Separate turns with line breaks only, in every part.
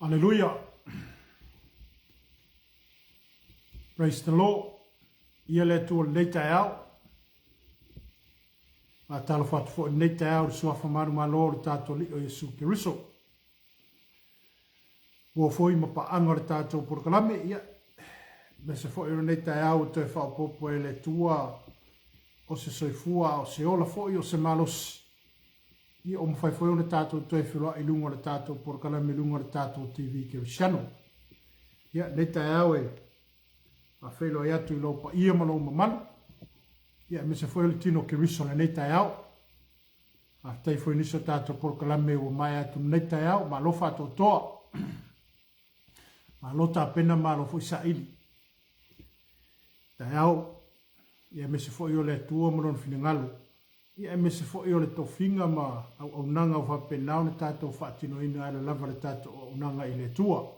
Aleluia. Praise the Lord. Ia le Atua lenei taeao. Faatalofa atu foi lenei taeao i le suafa manumalo o le tatou Alii o Iesu Keriso. Ua foi ma paaga o le tatou polokalame, ia, aemaise foi o lenei taeao ua toe faaopoopo e le Atua o se soifua a o se ola foi o se malosi. Ia, ua mafai foi ona tatou toe feiloai i luga o le tatou polokalame i luga o le tatou TV Kerisiano. Ia, lenei taeao e faafeiloai atu i lou paia ma lou mamalu, ia, aemaise foi o le tino Keriso i lenei taeao. Faafetai foi i nisi o tatou polokalame ua maea atu lenei taeao. Malo faatoatoa. Malo tapena, malo foi saili. Taeao, ia aemaise foi o le Atua ma Lona finagalo, ia aemaise foi o le tofiga ma auaunaga ua faapena ona tatou faatinoina e ala lava le tatou auaunaga i le Atua.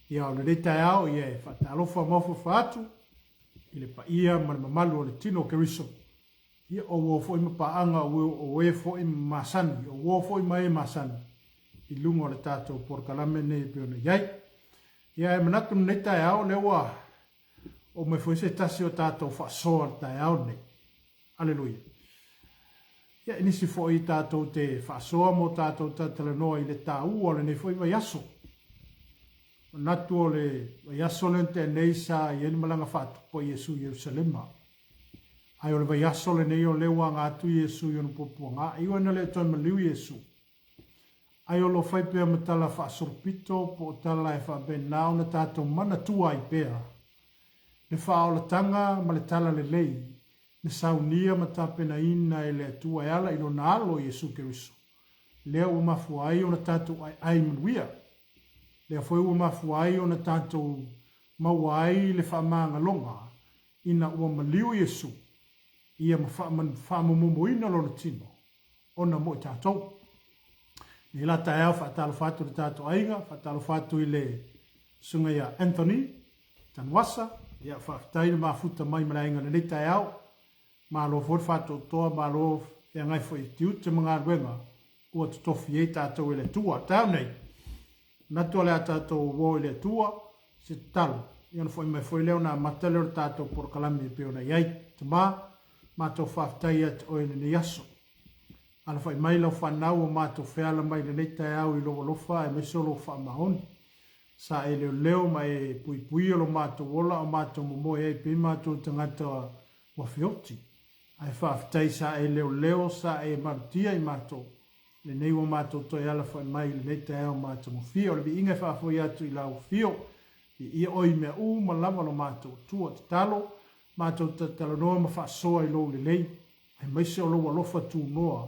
Ia o lenei taeao, ia e faatalofa maofaofa atu i le paia ma le mamalu o le tino o Keriso. Ia, o uo foi ma paaga, o e foi ma masani, o uo foi ma e masani i luga o le tatou polokalame nei e pei ona i ai. Ia, e manatu lenei taeao, lea ua oo mai foi se tasi o tatou faasoa i le taeao lenei. Aleluia. Ia, i nisi foi tatou te faasoa mo tatou talatalanoa i le taua o lenei foi vaiaso. Manatu o le vaiaso lea na tea nei sa i ai le malaga faatupu a Iesu i Ierusalema. Ae o le vaiaso lenei o lea ua aga atu Iesu i ona puapuaga, e iu ina le toe maliu Iesu. Ae o lo o fai pea ma tala faasolopito po o tala e faapena ona tatou manatua ai pea le faaolataga ma le tala lelei na saunia ma tapenaina e le Atua e ala i Lona Alo Iesu Keriso, lea ua mafua ai ona tatou aeae manuia, lea foi ua mafua ai ona tatou maua ai le faamagaloga ina ua maliu Iesu ia ma faamomomoina lona tino ona mo i tatou. Nei la taeao faatalofa atu i le tatou aiga, faatalofa atu i le susuga ia Anthony Tanuasa, ia faafetai le mafuta mai ma le aiga i lenei taeao. Malo foi le faatoatoa, malo feagai foi i tiute ma galuega ua totofi ai tatou e le Atua. Taeao nei, manatu o le a tatou uo i le Atua, se tatalo, ia ona foi mai foi lea ona amata lea o le tatou polokalame e pei ona i ai. Tama, matou faafetai ia te oe i lenei aso. Alafai mai lau fanau ua matou feala mai i lenei taeao i lou alofa aemaise o lou faamaoni. Sa e leoleo ma e puipuia lo matou ola a o matou momoe ai pei matou tagata ua feoti. Ae faafetai sa e leoleo sa e malutia i matou, lenei ua matou toe alafai mai i lenei taeao matagofie. O le viiga e faafoi atu i lau afio, viia oe i mea uma lava lo matou Atua. Tatalo, matou talanoa ma faasoa i lou lelei, aemaise o lou alofa tunoa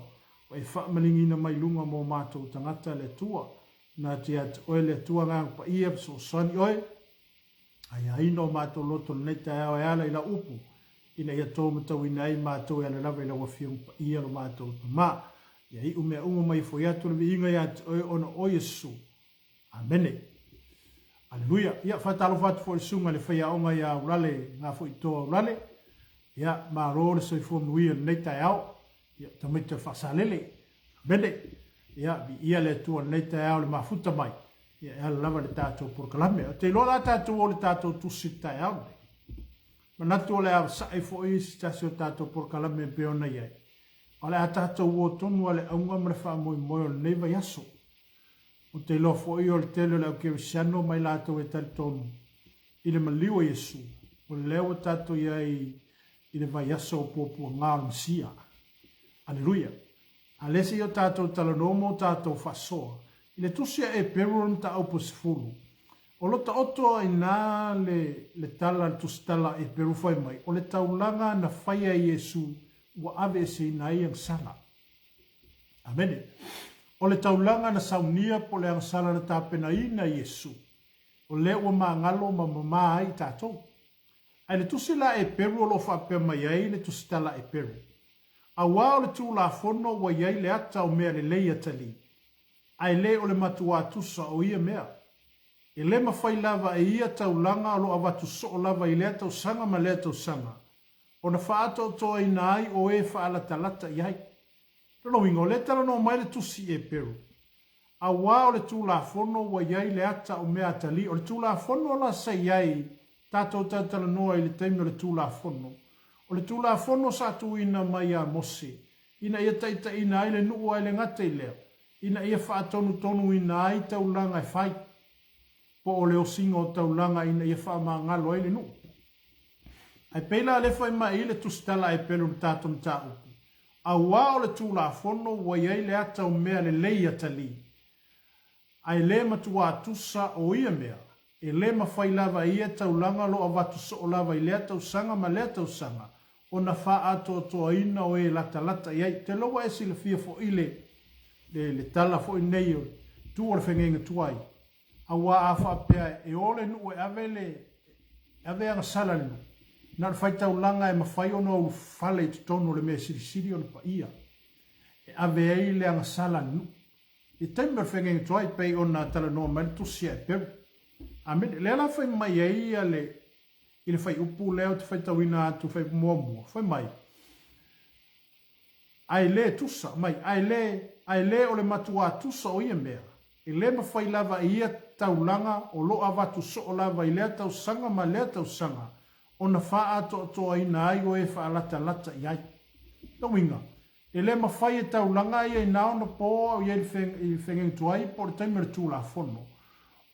ua e faamaligiina mai luga mo matou tagata le Atua. Na te ia te oe le Atua Agaga Paia fesoasoani oe, Aiaina o matou loto lenei taeao e ala i lau upu, ina ia tōmatauina ai matou e ala lava i lau Afioga Paia lo matou Tama. Ia iu mea uma ma ia foi atu le viiga ia te oe ona o Iesu. Amene. Aleluia. Ia, faatalofa atu foi i le susuga i le faiaoga ia Aulale, Gafoitoa Aulale. Ia, malo le soifua manuia i lenei taeao. Ia, tamaiti o le Faasalele. Amene. Ia, viia le Atua i lenei taeao i le mafuta mai. Ia, e ala lava i le tatou polokalame. Ou te iloa la tatou o le tatou tusi i le taeao lenei. Manatu o le a sa'i foi se tasi o tatou polokalame e pei ona i ai. O le a tatou o tonu a le auga ma le faamoemoe o lenei vaiaso. Ou te iloa foi o le tele o le au kerisiano ma i latou e talitonu i le maliu o Iesu, o lea ua tatou i ai i le vaiaso o puapuaga o le Mesia. Aleluia! A lea se i o tatou talanoa ma o tatou faasoa i le tusi a Eperu o le mataupu e 10, o lo taoto ai ina le, le tala a le tusitala a Eperu fai mai, o le taulaga na faia e Iesu ua aveeseina ai agasala. Amene. O le taulaga na saunia po o le agasala na tapenaina e Iesu, o lea ua magalo ma mamā ai i tatou. Ae le tusi la a Eperu o lo o faapea mai ai le tusitala a Eperu, Auā o le Tulafono ua i ai le ata o mea lelei atalii, ae le o le matuā tusa o ia mea. E le mafai lava e ia taulaga o lo o avatu soo lava i lea tausaga ma lea tausaga, ona faaatoatoaina ai o e faalatalata i ai. Lona uiga, o lea e talanoa mai le tusi i Eperu. Auā o le Tulafono ua i ai le ata o mea atalii. O le Tulafono la sa i ai, tatou talatalanoa i le taimi o le Tulafono. O le Tulafono sa tuuina mai ia Mose, ina ia taitaiina ai le nuu ae le gata i lea, ina ia faatonutonuina ai taulaga e fai, po o le osiga o taulaga ina ia faamagalo ai le nuu. Ae pei la lea fai mai i le Tusitala a Eperu i le tatou mataupu, Auā o le Tulafono ua i ai le ata o mea lelei atalii, ae le matuā tusa o ia mea, e le mafai lava e ia taulaga lo avatu soo lava i lea tausaga ma lea tausaga, ona faaatoatoaina o e latalata i ai. Ou te iloa ua e silafia foi le, le, le tala foi nei o tu o le fegeiga tuai, Aua a faapea e o le nuu e ave le e ave agasala i le nuu, na o le faitaulaga e mafai ona ulufale i totonu o le mea silisili ona paia e ave ai le agasala a le nuu. I le taimi o le feagaiga tuai, pei ona talanoa mai le Tusi a Eperu. Amene. Lea la fai mai ai ia le i le fuaiupu lea ou te faitauina atu, fuaiupu muamua, fai mai, Ae le tusa, mai, ae le, ae le o le matuā tusa o ia mea, e le mafai lava e ia taulaga o lo avatu soo lava i lea tausaga ma lea tausaga ona faaatoatoaina ai o e faalatalata i ai. Lona uiga, e le mafai e taulaga ia i na ona po au i ai i le fegegtuai po o le taimi o le Tulafono,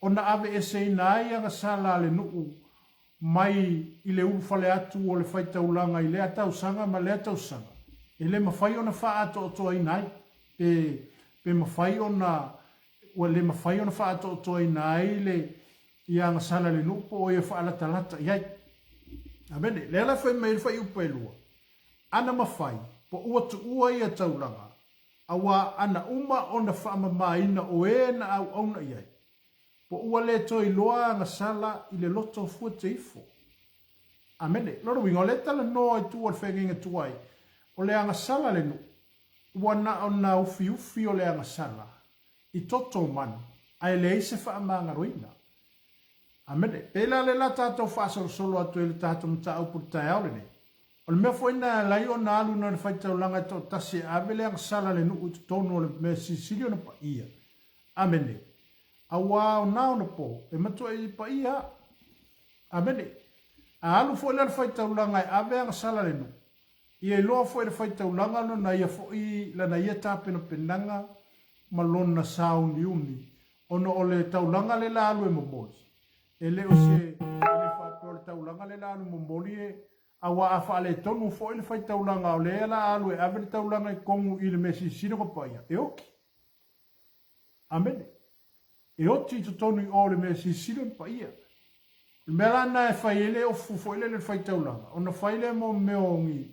ona aveeseina ai agasala a le nuu mai i le ulufale atu o le faitaulaga i lea tausaga ma lea tausaga, e le mafai ona faaatoatoaina ai, pe, pe mafai ona, ua le mafai ona faaatoatoaina ai le, ia agasala i le nuu po o ia faalatalata i ai. Amene. Lea la fai mai ai le fuaiupu e lua, Ana mafai, po ua tuua ia taulaga, auā ana uma ona faamamaina o e na auauna i ai, Po ua le toe iloa agasala i le loto o fua te ifo. Amene. Lona uiga, o lea e talanoa i tua o le feagaiga tuai, o le agasala le nuu, ua na o na ufiufi o le agasala i toto o manu, ae leai se faamagaloina. Amene. Pei la lea la tatou faasolosolo atu ai le tatou mataupu i le taeao lenei. O le mea foi lena e ala ai ona alu na o le faitaulaga e toatasi e ave le agasala le nuu i totonu o le mea silisili ona paia. Amene. Auā o na ona po, e matuai paia a. Amene. A alu foi la le faitaulaga e ave agasala le nuu, ia iloa foi e le faitaulaga lona ia foi lana ia tapenapenaga ma lona sauniuni, ona o le taulaga le la alu e momoli, e le o se, e le faapea o le taulaga le la alu momoli e, auā a faaletonu foi le faitaulaga o lea la alu e ave le taulaga i tonu i le mea silisili ona paia, e oti. Amene. E oti i totonu i o le mea silisili ona paia. O le mea la lena e fai ai le ofu foi lele le faitaulaga, ona fai lea mo mea o ni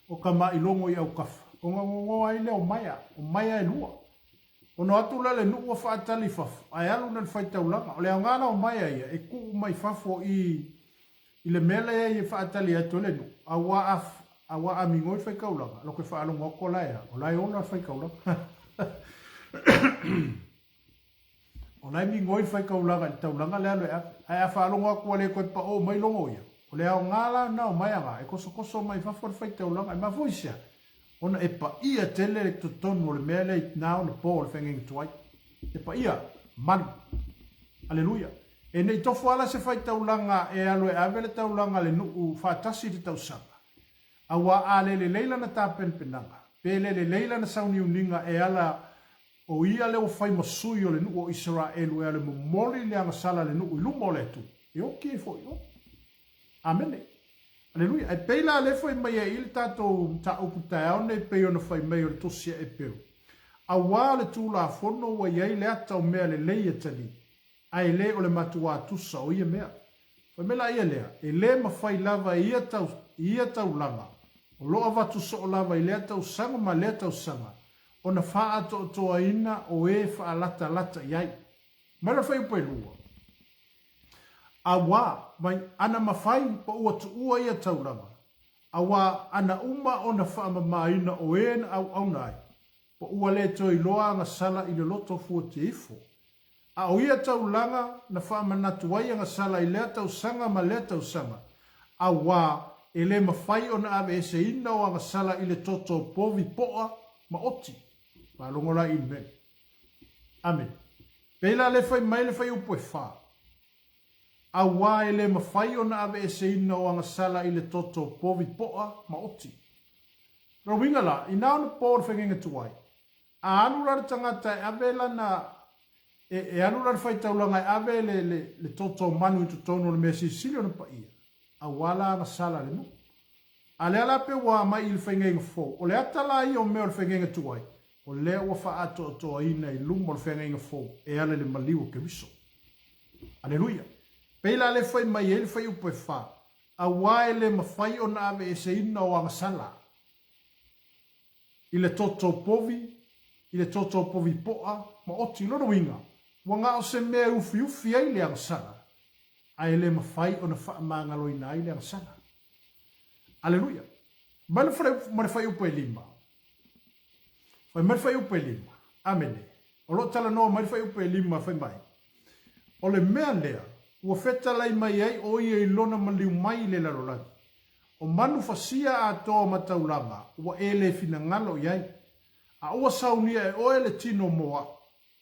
o tamailogo i autafa, ona gogoa ai lea o maea, o maea e lua. Ona o atu la le nuu ua faatali i fafo, ae alu na le faitaulaga. O le aoga la o maea ia, e tuu mai fafo i I le mea lea e faatali atu ai le nuu, auā a, auā a migoi le faikaulaga, loke faalogo atu o la e a, o la e ola le faikaulaga. O la e migoi le faikaulaga i le taulaga le alu e ave. Ae a faalogo atu ua le toe paoo mai logo ia, o le aoga la lena o maea e tosotoso mai fafo le faitaulaga. E mafua i se a? Ona e paia tele le totonu o le mea lea i na ona po o le feagaiga tuai. E paia, malu. Aleluia. E ne i tofu ala se faitaulaga e alu e ave le taulaga a le nuu faatasi i le tausaga, auā a le lelei lana tapenapenaga, pe le lelei lana sauniuniga e ala o ia lea ua fai ma sui o le nuu o Isaraelu e alu e momoli le agasala a le nuu i luma o le Atua, e oki ai foi o. Amene. Aleluia. Ae pei la lea fai mai ai i le tatou mataupu taeao nei pei ona fai mai o le Tusi a Eperu, Auā le Tulafono ua i ai le ata o mea lelei e tali, ae le o le matuā tusa o ia mea. Fai mai la ia lea, e le mafai lava e ia tau, i ia taulaga, o lo avatu soo lava i lea tausaga ma lea tausaga, ona faaatoatoaina o e faalatalata i ai. Mai le fuaiupu e lua. Auā, mai, ana mafai po ua tuua ia taulaga, auā ana uma ona faamamaina o e na auauna ai, po ua le toe iloa agasala i le loto fuatia ifo. A o ia taulaga na faamanatu ai agasala i lea tausaga ma lea tausaga, auā e le mafai ona aveeseina o agasala i le toto povi poa ma oti. Faalogo la i le mea. Amene. Pei la le fai mai le fuaiupu e fa. Auā e le mafai ona aveeseina o agasala i le toto povi poa ma oti. O lona uiga la, inā ona po le faigaiga tuai, a alu la le tagata e ave lana, e, e alu la le faitaulaga e ave le, le, le toto manu i totonu o le mea silisili ona paia, auā la agasala a le nuu. A lea la pe ua aumai i le faigaiga fou, o le ata la ia o mea o le faigaiga tuai, o lea ua faaatoatoaina i luma o le feagaiga fou e ala i le maliu o Keriso. Aleluia! Pei la le fai mai ai le fuaiupu e fa, Auā e le mafai ona aveeseina o agasala i le toto povi, i le toto povi poa ma oti. Lona uiga, ua na o se mea e ufiufi ai le agasala, ae le mafai ona faamagaloina ai le agasala. Aleluia! Mai le ma le fuaiupu e lima. Fai mai le fuaiupu e lima. Amene. O lo o talanoa mai le fuaiupu e lima, fai mai, O le mea lea, ua fetalai mai ai ʻo ia i lona maliu mai i le lalolagi. O manu fasia atoa ma taulaga, ua e le finagalo i ai. A ua saunia e oe le tino mo aʻu.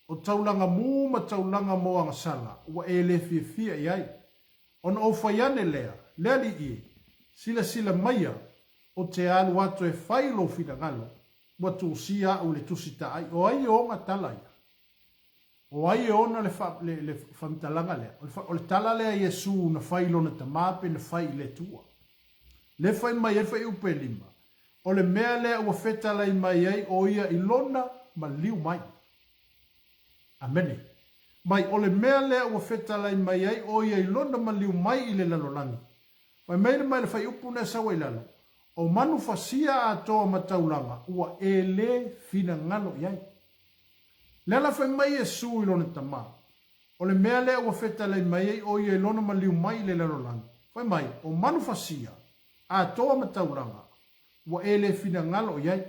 O taulaga mū ma taulaga mo agasala, ua e le fiafia i ai. Ona ou fai ane lea, Le Alii e, silasila maia, o te alu atu e fai lou finagalo, ua tusia aʻu i le tusi taai. O ai e ona tala ia? O ai e ona le, fa, le, le faamatalaga lea? O le, fa, o le tala lea a Iesu na fai i lona Tama pe na fai i le Atua. Le fai mai ai le fuaiupu e lima, O le mea lea ua fetalai mai ai ʻo ia i lona maliu mai. Amene. Mai, o le mea lea ua fetalai mai ai ʻo ia i lona maliu mai i le lalolagi. Fai mai le mai le fuaiupu na e sau ai i lalo, O manu fasia atoa ma taulaga ua e le finagalo i ai. Le ala fai mai Iesu i lona Tama, O le mea lea ua fetalai mai ai ʻo ia i lona maliu mai i le lalolagi, fai mai, o manu fasia, atoa ma taulaga, ua e le finagalo i ai.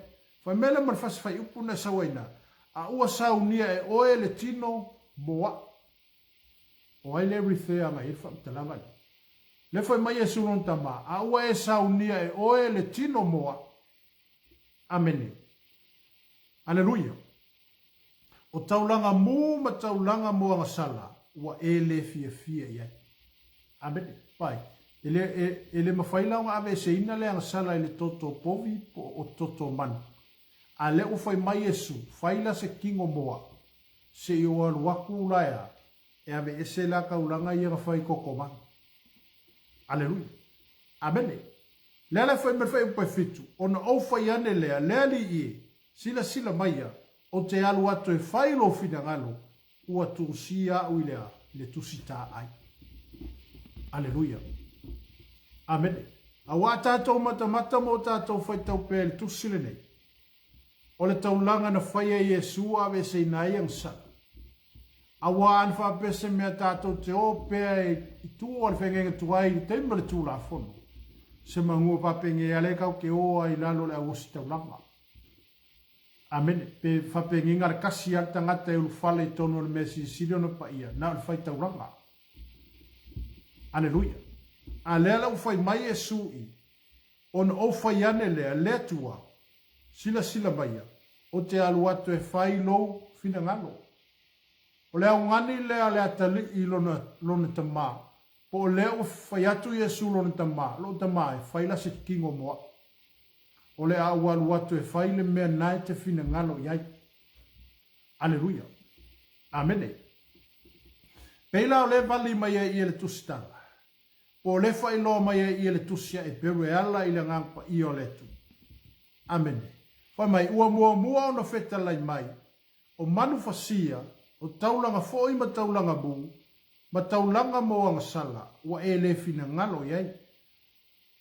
Fai mai le ma le fasi faiupu na e sau ai na, A ua saunia e oe le tino mo aʻu. O ai le refer agai ai le faamatalaga lea? Le fai mai Iesu i lona Tama, A ua e saunia e oe le tino mo aʻu. Amene. Aleluia. O taulaga mū ma taulaga moagasala ua e le fiafia i ai. Amene. Pai. E le, e, e le mafai la ona aveeseina le agasala i le toto povi po o toto manu. A lea ua fai mai Iesu, fai la se tino mo a'u, se i ou alu aku la e a, e aveese la taulaga ia na fai toto manu. Aleluia. Amene. Lea la e fai mai le fuaiupu e fitu, ona ou fai ane lea, le Alii e, silasila maia, ou te alu atu e fai lou finagalo, ua tusia aʻu i le a, i le tusi taai. Aleluia. Amene. Auā tatou matamata ma o tatou faitau pea i le tusi lenei. O le taulaga na faia e Iesu a aveeseina ai ana sala. Auā ana faapea se mea tatou te o pea i tua o le feagaiga tuai i le taimi o le Tulafono, se magua faapengē a lea kau te o ai i lalo o le auosi taulaga. Amene. Pe faapengē na le kasi a le tagata e ulufale i tonu o le mea silisili ona paia, na o le fai taulaga. Aleluia. A lea la ua fai mai Iesu i, Ona ou fai ane lea, le Atua, silasila maia, ou te alu atu e fai lou finagalo. O le augani lea a le atalii i lona, lona tama, po o lea ua fai atu Iesu lona tama, Lou tama e, fai la se tino mo aʻu. O le a ou alu atu e fai le mea nae te finagalo i ai. Aleluia. Amene. Pei la o lea e vali mai ai ia le tusitala. Po o le faailoa mai ai ia le Tusi a Eperu e ala i le Agaga Paia o le Atua. Amene. Fai mai, ua muamua ona fetalai mai, o manu fasia, o taulaga foi ma taulaga mū, ma taulaga mo agasala, ua e le finagalo i ai,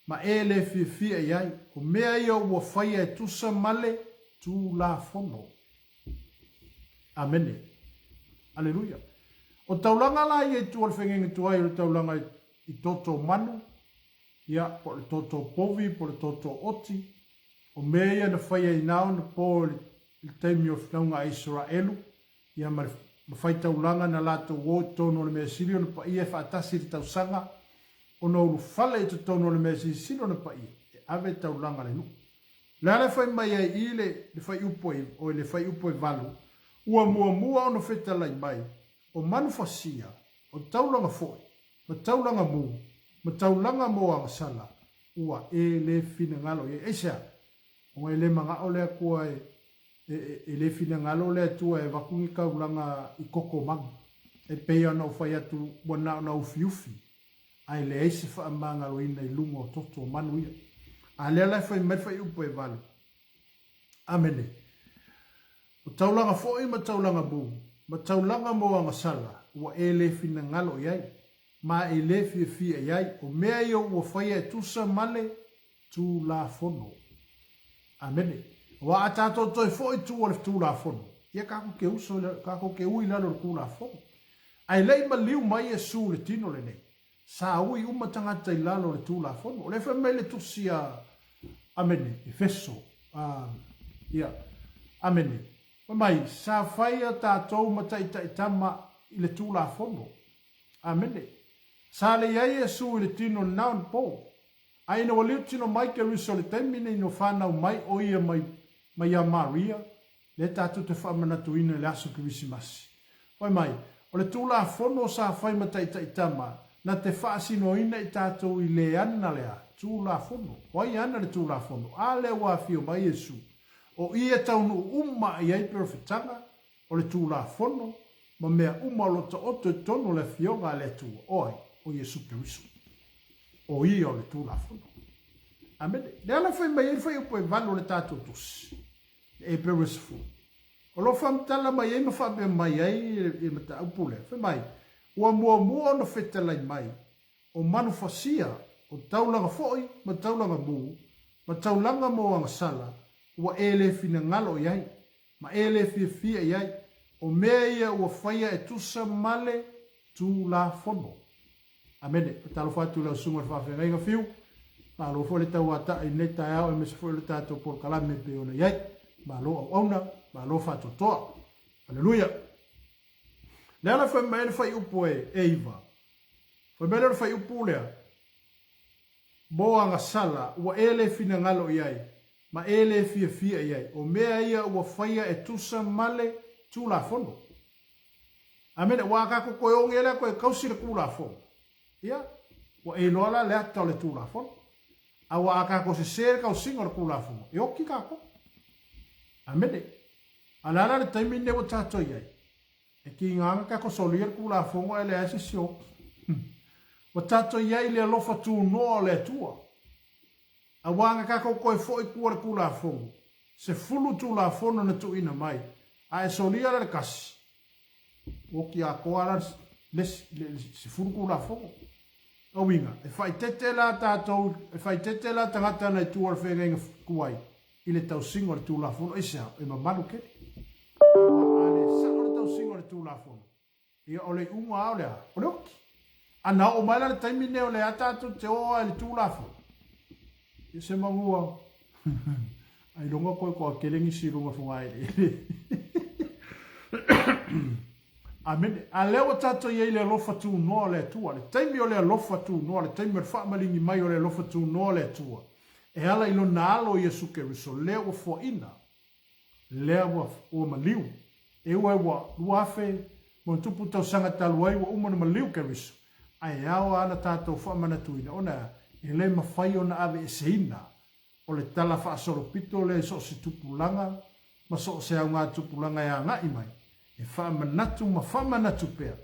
ma e le fiafia i ai, o mea ia ua faia e tusa ma le Tulafono. Amene. Aleluia. O taulaga la ia i tua o le fegege tuai o le taulaga i toto manu, ia, po o le toto povi, po o le toto oti, o mea ia na faia i na ona po i le taimi o finauga a Isaraelu, ia ma le ma faitaulaga na latou o i totonu o le mea sili ona paia e faatasi i le tausaga, ona ulufale i totonu o le mea silisili ona paia, e ave taulaga a le nuu. Le ala e fai mai ai i le, le fuaiupu e, oi, le fuaiupu e valu, Ua muamua ona fetalai mai, o manufasia, o taulaga foi, ma taulaga mu, ma taulaga mo agasala, ua e le finagalo i ai. Aisea? Ona e le manao le Atua e, e, e, e le finagalo le Atua e avatu ni taulaga i koko o manu. E pei ona ou fai atu, ua na ona ufiufi, ae leai se faamagaloina i luga o toto o manu ia. A lea la e fai mai le fuaiupu e 8. Amene. O taulaga foi ma taulaga mu, ma taulaga mo agasala, ua e le finagalo i ai, ma e le fiafia i ai, o mea ia ua faia e tusa ma le Tulafono. Amene. Aua a tatou toe foi i tua o le Tulafono, ia tatou te uso, tatou te ui i lalo o le Tulafono. Ae le i maliu mai Iesu i le tino lenei, sa ui uma tagata i lalo o le Tulafono. O lea e fai mai le tusi a, Amene, Efeso, a, ia, Amene. Fai mai, sa faia tatou ma taitaitama i le Tulafono. Amene. Sa le i ai Iesu i le tino na ona po. A ina ua liutino mai Keriso i le taimi nei ina fanau mai ʻo ia mai, mai iā Maria, lea tatou te faamanatuina i le aso Kerisimasi. Fai mai, o le Tulafono sa fai ma taitaitama, na te faasinoina i tatou i le ana lea Tulafono. O ai e ana le Tulafono? A lea ua afio mai Iesu. O i e taunuu uma i ai perofetaga, o le Tulafono ma mea uma o lo o taoto i totonu o le Afioga a le Atua, o ai? O Iesu Keriso. O Ia o le Tulafono. Amene. Lea la fai mai ai le fuaiupu e 8 o le tatou tusi, le Eperu e 10. O lo o faamatala mai ai ma faapea mai ai le mataupu lea, fai mai, ua muamua ona fetalai mai o manufasia, o taulaga foi ma taulaga mu, ma taulaga mo agasala, ua e le finagalo i ai, ma e le fiafia i ai, o mea ia ua faia e tusa ma le Tulafono. Amene. Faatalofa atu i lau Susuga i le Faafeagaiga Fiu, malo foi le tauata'i i lenei taeao aemaise foi o le tatou polokalame e pei ona i ai. Malo auauna, malo faatoatoa. Aleluia. Le ala fai mai ai le fuaiupu e 9. Fai mai lea o le fuaiupu lea, Mo agasala, ua e le finagalo i ai, ma e le fiafia i ai, o mea ia ua faia e tusa ma le Tulafono. Amene. Ua a tatou toe oge lea toe tausi le Tulafono, ia, ua e iloa la le ata o le Tulafono. A ua a tatou sese le tausiga o le Tulafono, e oti tatou. Amene. A o le a la le taimi lenei ua tatou i ai? E kiga ana tatou solia le Tulafono ae leai se isi o. Ua tatou i ai i le alofa tunoa o le Atua. Aua na tatou toe foi tua le Tulafono, 10 Tulafono na tuuina mai, a e solia la le tasi, ua oti atoa la le 10 Tulafono. O uiga, e faaitete la tatou, e faaitete la tagata na i tua o le feagaiga tuai, i le tausiga o le Tulafono. Aisea? E mamalu tele. Aua a le sao le tausiga o le Tulafono, ia o le iuga lava o le a? O le oti. A na oo mai la le taimi lenei o lea tatou te o lava i le Tulafono, ia se manu a ailoga koe toatele nisi i luga fogaeleele. Amene. A lea ua tatou i ai i le alofa tunoa o le Atua, le taimi o le alofa tunoa, le taimi o le faamaligi mai o le alofa tunoa o le Atua, E ala i Lona Alo Iesu Keriso, lea ua foaina, lea ua, ua maliu. E ua ua 2000 ma ona tupu tausaga talu ai ua uma ona maliu Keriso, ae ao lava ona tatou faamanatuina ona e le mafai ona aveeseina o le tala faasolopito lea i so o se tupulaga ma so o se augā tupulaga e agai mai, e faamanatu ma faamanatu pea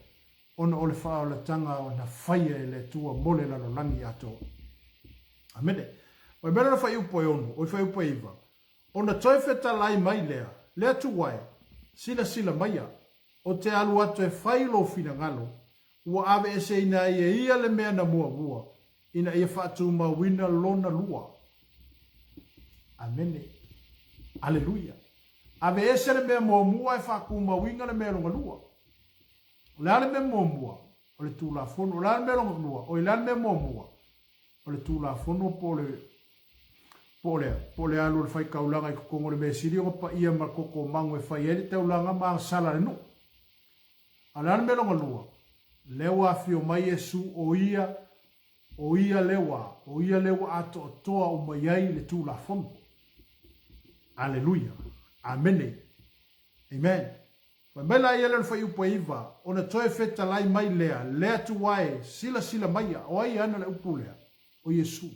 ona o le faaolataga na faia e le Atua mo le lalolagi atoa. Amene. Fai mai lona fuaiupu e 6, oi fuaiupu e 9, Ona toe fetalai mai lea, le Atua e, silasila maia, o te alu atu e fai lou finagalo, ua aveeseina ai e ia le mea na muamua, ina ia faatumauina lona lua. Amene. Aleluia. Aveese le mea muamua e faatumauina le mea lona lua. O le a le mea muamua? O le Tulafono. O le a le mea lona lua? Oi, o le a le mea muamua? O le Tulafono po o le po o le a? Po o le alu o le faitaulaga i totonu o le mea sili ona paia ma le toto o magu e fai ai le taulaga ma agasala le nuu. A o le a le mea lona lua? Lea ua afio mai Iesu o ia, o ia lea ua, o ia lea ua atoatoa uma i ai le Tulafono. Aleluia. Amene. Amen. Fai mai la ia lea o le fuaiupu e iva, ona toe fetalai mai lea, le Atua e, silasila maia, o ai e ana le upu lea? O Iesu.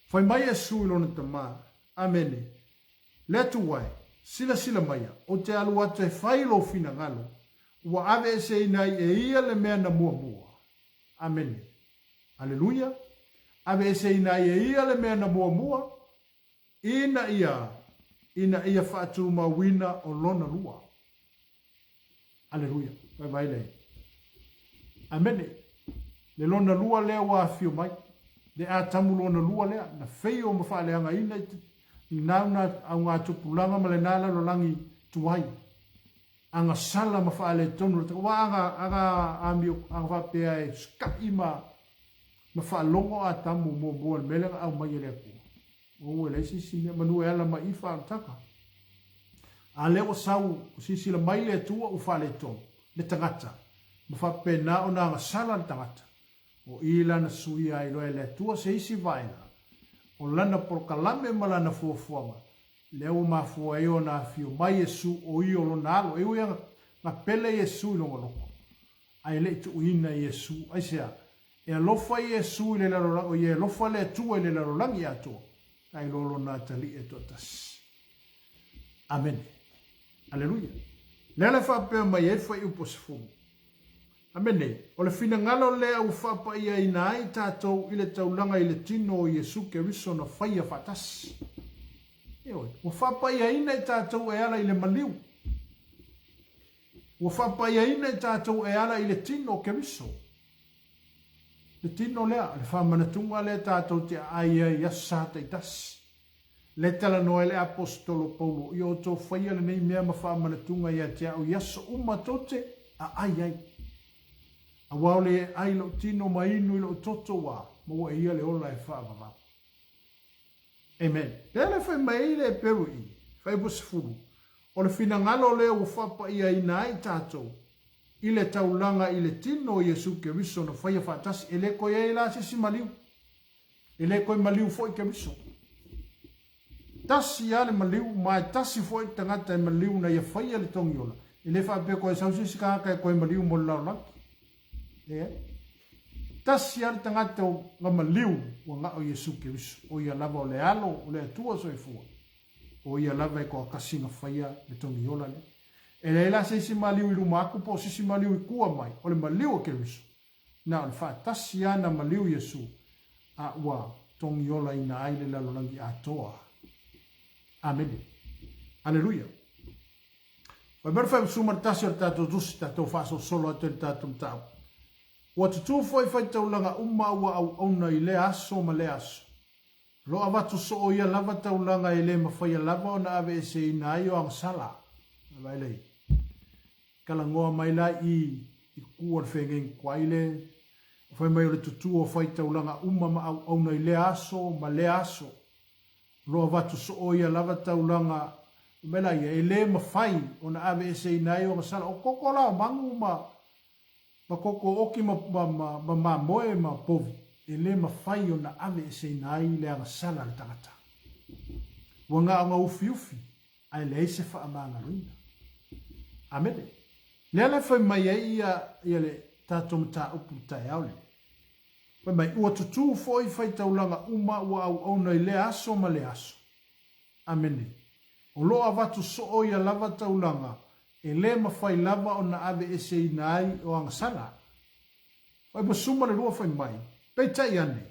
Fai mai Iesu i lona Tama, Amene. Le Atua e, silasila maia, ou te alu atu e fai lou finagalo, ua aveeseina ai e ia le mea na muamua. Amene. Aleluia. Aveeseina ai e ia le mea na muamua, Ina ia, ina ia faatumauina o lona lua. Aleluia. Vaivai lea. Amene. Le lona lua lea ua afio mai. Le Atamu lona lua lea, na feio ma faaleagaina i lena una augatupulaga ma lena lalolagi tuai. Agasala ma faaletonu le Aua aga, aga amio, aga faapea e skai ma, ma faalogo Atamu muamua i le mea lea na aumai e le Atua. Ou e leai se isi mea, manu e ala mai i faaolataga. A lea ua sau, ua silasila mai le Atua ua faaletonu le tagata, ma faapena ona agasala le tagata. O i lana suia ai loa e le Atua se isi vaega o lana polokalame ma lana fuafuaga, lea ua mafua ai ona afio mai Iesu o ia o lona alo. E ui na pele Iesu i lona loto, ae le i tuuina Iesu. Aisea? E alofa Iesu i le lalolagi, o ia e alofa le Atua i le lalolagi atoa, nai lo lona atalii e toatasi. Amene. Aleluia. Lea la e faapea mai ai fuaiupu 10. Amene. O le finagalo lea ua faapaiaina ai tatou i le taulaga i le tino o Iesu Keriso na faia faatasi. Ioe, ua faapaiaina i tatou e ala i le maliu. Ua faapaiaina i tatou e ala i le tino o Keriso. Le tino lea, le faamanatuga lea tatou te aai ai i aso Sa taitasi. Le talanoa ai le Aposetolo Paulo, Ia outou faia lenei mea ma faamanatuga ia te au i aso uma tou te aai ai. Aua o le e ai lou tino ma inu i lou toto ua maua e ia le ola e faavavau. Amen. Lea la e fai mai ai le Eperu i, 90, o le finagalo lea ua faapaiaina ai tatou i le taulaga i le tino o Iesu Keriso na faia faatasi, e le toe ai la se isi maliu. E le toe maliu foi Keriso. Tasi lava le maliu, ma e tasi foi le tagata e maliu na ia faia le togiola. E le faapea toe sau se isi tagata e toe maliu mo le lalolagi. Leai. Tasi lava le tagata na maliu ua na o Iesu Keriso. O ia lava o le Alo o le Atua soifua. O ia lava e toatasi na faia le togiola lea. E leai la se isi maliu i luma atu po o se isi maliu i tua mai, o le maliu o Keriso. Na o le faatasi lava na maliu Iesu a ua togiolaina ai le lalolagi atoa. Amene. Aleluia. Fai mai le 51 o le tatou tusi, tatou faasolosolo atu ai le tatou mataupu. Ua tutū foi faitaulaga uma ua auauna i lea aso ma lea aso. O lo o avatu soo ia lava taulaga e le mafaia lava ona aveeseina ai o agasala. Vaai lea. Talanoa mai la i i tua o le fegenguai le fai mai o le tutū o faitaulaga uma ma auauna i lea aso ma lea aso. O lo o avatu soo ia lava taulaga mai la ia e le mafai ona aveeseina ai ona sala. O koko la o manu ma ma koko oki ma ma ma ma mamoe ma povi e le mafai ona aveeseina ai le agasala a le tagata. Ua na ona ufiufi ae leai se faamagaloina. Amene. Lea la e fai mai ai ia ia le tatou mataupu i le taeao lenei. Fai mai, ua tutū foi faitaulaga uma ua auauna i lea aso ma lea aso. Amene. O lo o avatu soo ia lava taulaga e le mafai lava ona aveeseina ai o agasala. Fai ma 12 fai mai, peitai ane,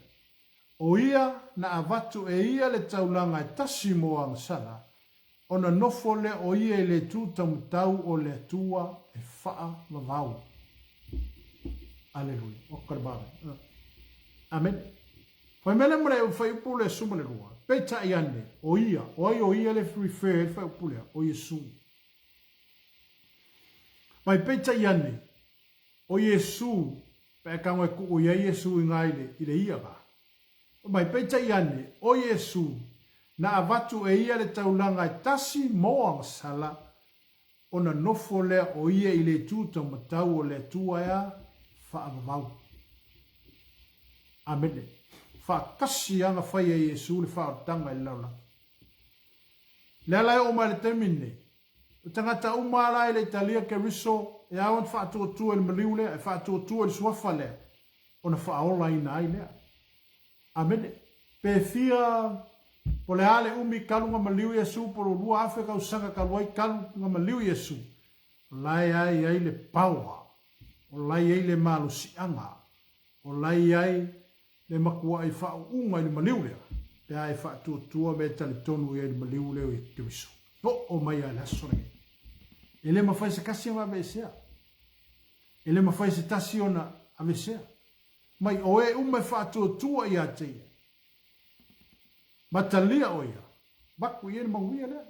o ia na avatu e ia le taulaga e tasi mo agasala, ona nofo lea o ia i le itu taumatau o le Atua e faavavau. Aleluia. O ka le vave. Amene. Fai mai lea ma le fuaiupu le 12, peitai ane, o ia, o ai o ia le refer ai le fuaiupu lea? O Iesu. Mai peitai ane, o Iesu, pe e tago e tuu i ai Iesu i nga i le, i le ia ga. Fai mai, peitai ane, o Iesu, na avatu e ia le taulaga e tasi mo agasala, ona nofo lea o ia i le itu taumatau o le Atua ea faavavau. Amene. Faatasi lava na fai e Iesu le faaolataga i le lalolagi. Lea la e oo mai i le taimi lenei. O tagata uma la e le i talia Keriso, e ao ona faatuatua i le maliu lea, e faatuatua i le suafa lea, ona faaolaina ai lea. Amene. Pe fia, po o le a le umi talu na maliu Iesu, po o le 2000 tausaga talu ai talu na maliu Iesu, o la e i ai le power, o la e i ai le malosiaga, o la e i ai le matuaʻi faauuga i le maliu lea, pe a e faatuatua ma e talitonu i ai i le maliu lea o Keriso. Oo mai lava i le aso lenei. E le mafai e se tasi ona aveesea. E le mafai e se tasi ona aveesea. Mai o e uma e faatuatua ia te ia, ma talia o ia, vaku i ai le manuia lea.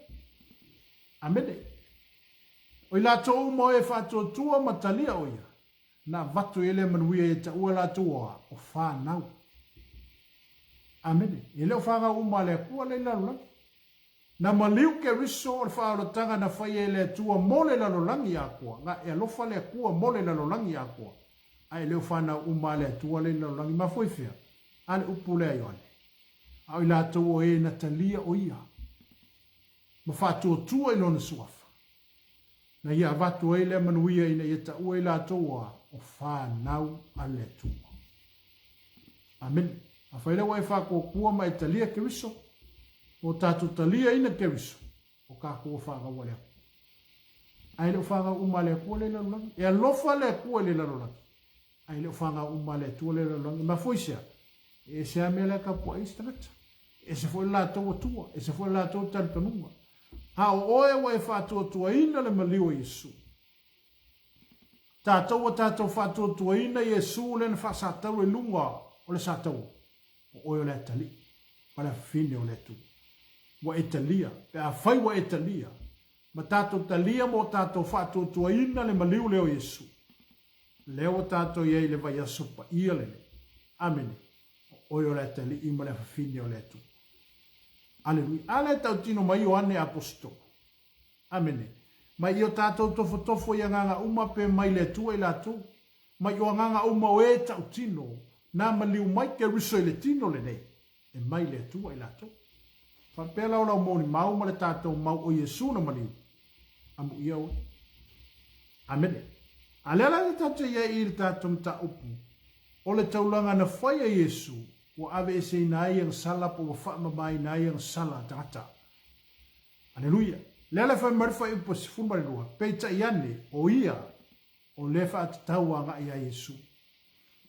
Amene. O i latou uma o e faatuatua ma talia o ia, na avatu i ai lea manuia ia taua latou o a? O fanau. Amene. E le o fanau uma a le Atua lea i le lalolagi. Na maliu Keriso o le faaolataga na faia e le Atua mo le lalolagi atoa, na e alofa le Atua mo le lalolagi atoa, a e le o fanau uma a le Atua lea i le lalolagi. Mafua i fea? A le upu lea a Ioane. A o i latou o e na talia o ia, ma faatuatua i lona suafa, na ia avatu ai lea manuia ina ia taua i latou o a? O fanau a le Atua. Amene. Afai lea ua e faatuatua ma e talia Keriso, ua tatou taliaina Keriso, o tatou ua fanau a le Atua. Ae le o fanau uma a le Atua lea i le lalolagi. E alofa le Atua i le lalolagi. Ae le o fanau uma a le Atua lea i le lalolagi. E mafua i se a? E ese lava mea la e tapuai ai se tagata. E ese foi le latou Atua, e ese foi le latou talitonuga. A o oe ua e faatuatuaina le maliu o Iesu. Tatou ua tatou faatuatuaina Iesu lea na faasataua i luga o le sataua, o oe o le atalii ma le afafine o le Atua. Ua e talia, pe afai ua e talia, ma tatou talia ma ua tatou faatuatuaina le maliu lea o Iesu, lea ua tatou i ai i le vaiaso paia lenei. Amene. O oe o le atalii ma le afafine o le Atua. Aleluia. A lea e tautino mai Ioane Aposetolo. Amene. Mai i o tatou tofotofo i agaga uma pe mai le Atua i latou. Mai o agaga uma o e tautino, na maliu mai Keriso i le tino lenei, e mai le Atua i latou. Faapea la o lau molimau ma le tatou mau o Iesu na maliu. Amuia oe. Amene. A lea la e tatou i ai i le tatou mataupu, o le taulaga na fai e Iesu, ua aveeseina ai agasala po ua faamamaina ai agasala a tagata. Aleluia! Lea la e fai mai le fuaiupu 12, peitai ane, o ia o lea faatatau agai ia Iesu.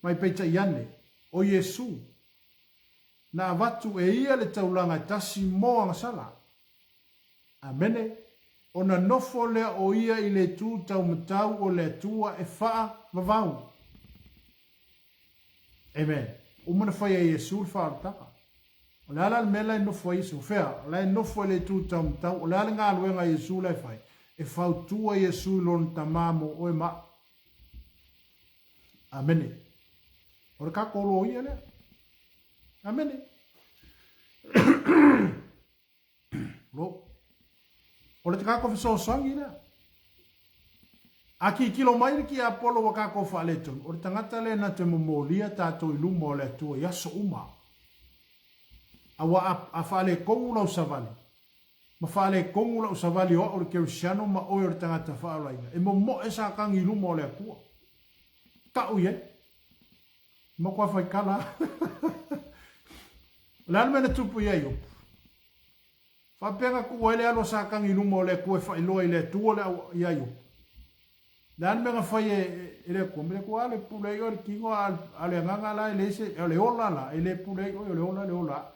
Mai peitai ane, o Iesu, na avatu e ia le taulaga e tasi mo agasala. Amene. Ona nofo lea o ia i le itu taumatau o le Atua e faavavau. Amen. Uma na fai e Iesu le faaolataga. O le a la le mea la e nofo ai Iesu? Fea? O la e nofo i le itu taumatau. O le a le galuega a Iesu la e fai? E fautua Iesu i lona Tama mo oe ma au. Amene. O le tatou loia lea. Amene. Lo. O le tatou fesoasoani lea. A tilotilo mai le tiapolo ua tatou faaletonu, o le tagata lea na te momolia tatou i luma o le Atua i aso uma. Aua a, a faaletonu lau savali, ma faaletonu lau savali o au le kerisiano ma oe o le tagata faaolaina, e momoe Satani i luma o le Atua. Tau i ai. Matua faikala. O le a le mea na tupu ia Iopu? Faapea na tuu ai le alo a Satani i luma o le Atua e faailoa i le Atua le au ia Iopu. Le a le mea na fai e, e le Atua? Me le Atua, a le pule ai oe le tino, a le agaga la e leai se, o le ola la, e le pule ai oe, o le ola le ola aʻu.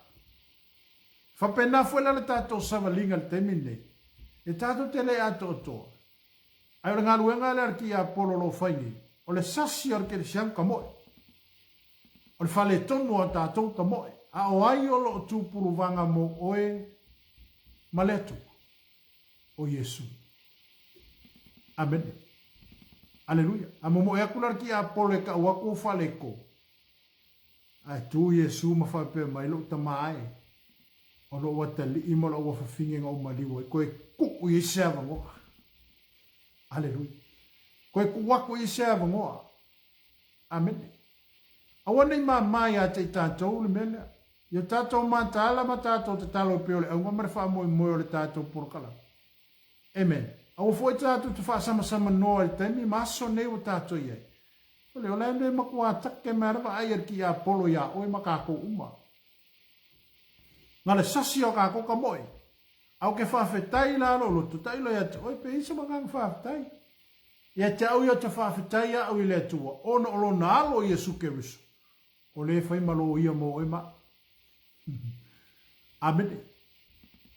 Faapena foi la le tatou savaliga i le taimi lenei. E tatou te le atoatoa. Ae o le galuega lea a le tiapolo o lo o fai nei, o le sasi o le kerisiano ka moe. O le faletonu o a tatou ka moe. A o ai o lo o tupuluvaga mo oe ma le Atua? O Iesu. Amene. Aleluia. A momoe atu la le tiapolo e tau atu o faleko, ae tu Iesu ma faapea mai, Lou tama e, o lou atalii ma lou afafine na ou maliu ai, toe tuu i ai se avanoa. Aleluia. Toe tuu atu i ai se avanoa. Amene. Aua ne i māmā iā te i tātou le mea lea. I o tātou mataala ma tātou tatalo e pei o le auga ma le faamoemoe o le tātou polokalame. Amen. Aua foi tatou te faasamasamanoa i le taimi ma aso nei ua tatou i ai. Ole, o le a mea e matua take mai a le vaai a le tiapolo iā oe ma kākou uma. Na le sasi o kākou ka moe. A o ke faafetai la lou loto, tailo ia te oe pe i se magaga faafetai. Ia te au ia te faafetai au i le Atua, ona o lona alo Iesu Keriso, o le fai ma loia mo oe ma au. Amene.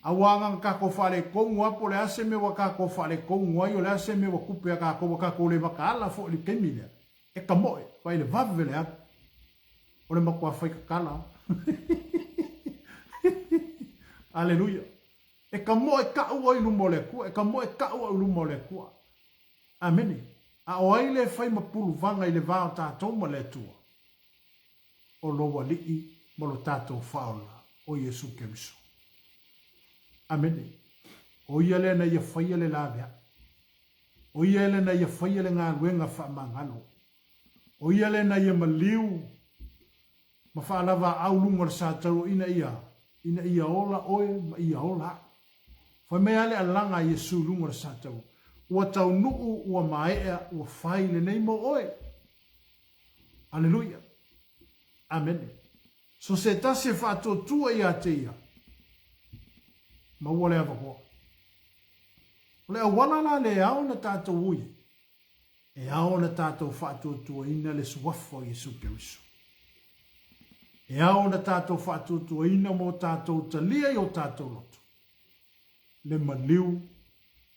Aua na kākou faaletonu a po o le a se mea ua kākou faaletonu ai, o le a se mea ua tupe a kākou ua kākou le makaala foi i le taimi lea. E ka moe, vaai le vave le alu. O le matua fai tatala. Aleluia. E ka moe kaʻu oe i luma o le Atua, e ka moe kaʻu au i luma o le Atua. Amene. A o ai le fai ma puluvaga i le va o tātou ma le Atua? O lou Alii ma lo tātou Faaola, o Iesu Keriso. Amene. O ia lea na ia faia le laveai. O ia lea na ia faia le galuega faamagalo. O ia lea na ia maliu ma faalavaau luga o le sa taua ina ia, ina ia ola oe ma ia ola aʻu. Fai mai a le alaga a Iesu i luga o le sa taua, Ua taunuu, ua maea, ua fai lenei mo oe. Aleluia. Amene. So se tasi e faatuatua ia te ia, maua le avanoa. O le auala la le ao na tatou ui, e ao ona tatou faatuatuaina le Suafa o Iesu Keriso. E ao ona tatou faatuatuaina mo tatou talia i o tatou loto, le maliu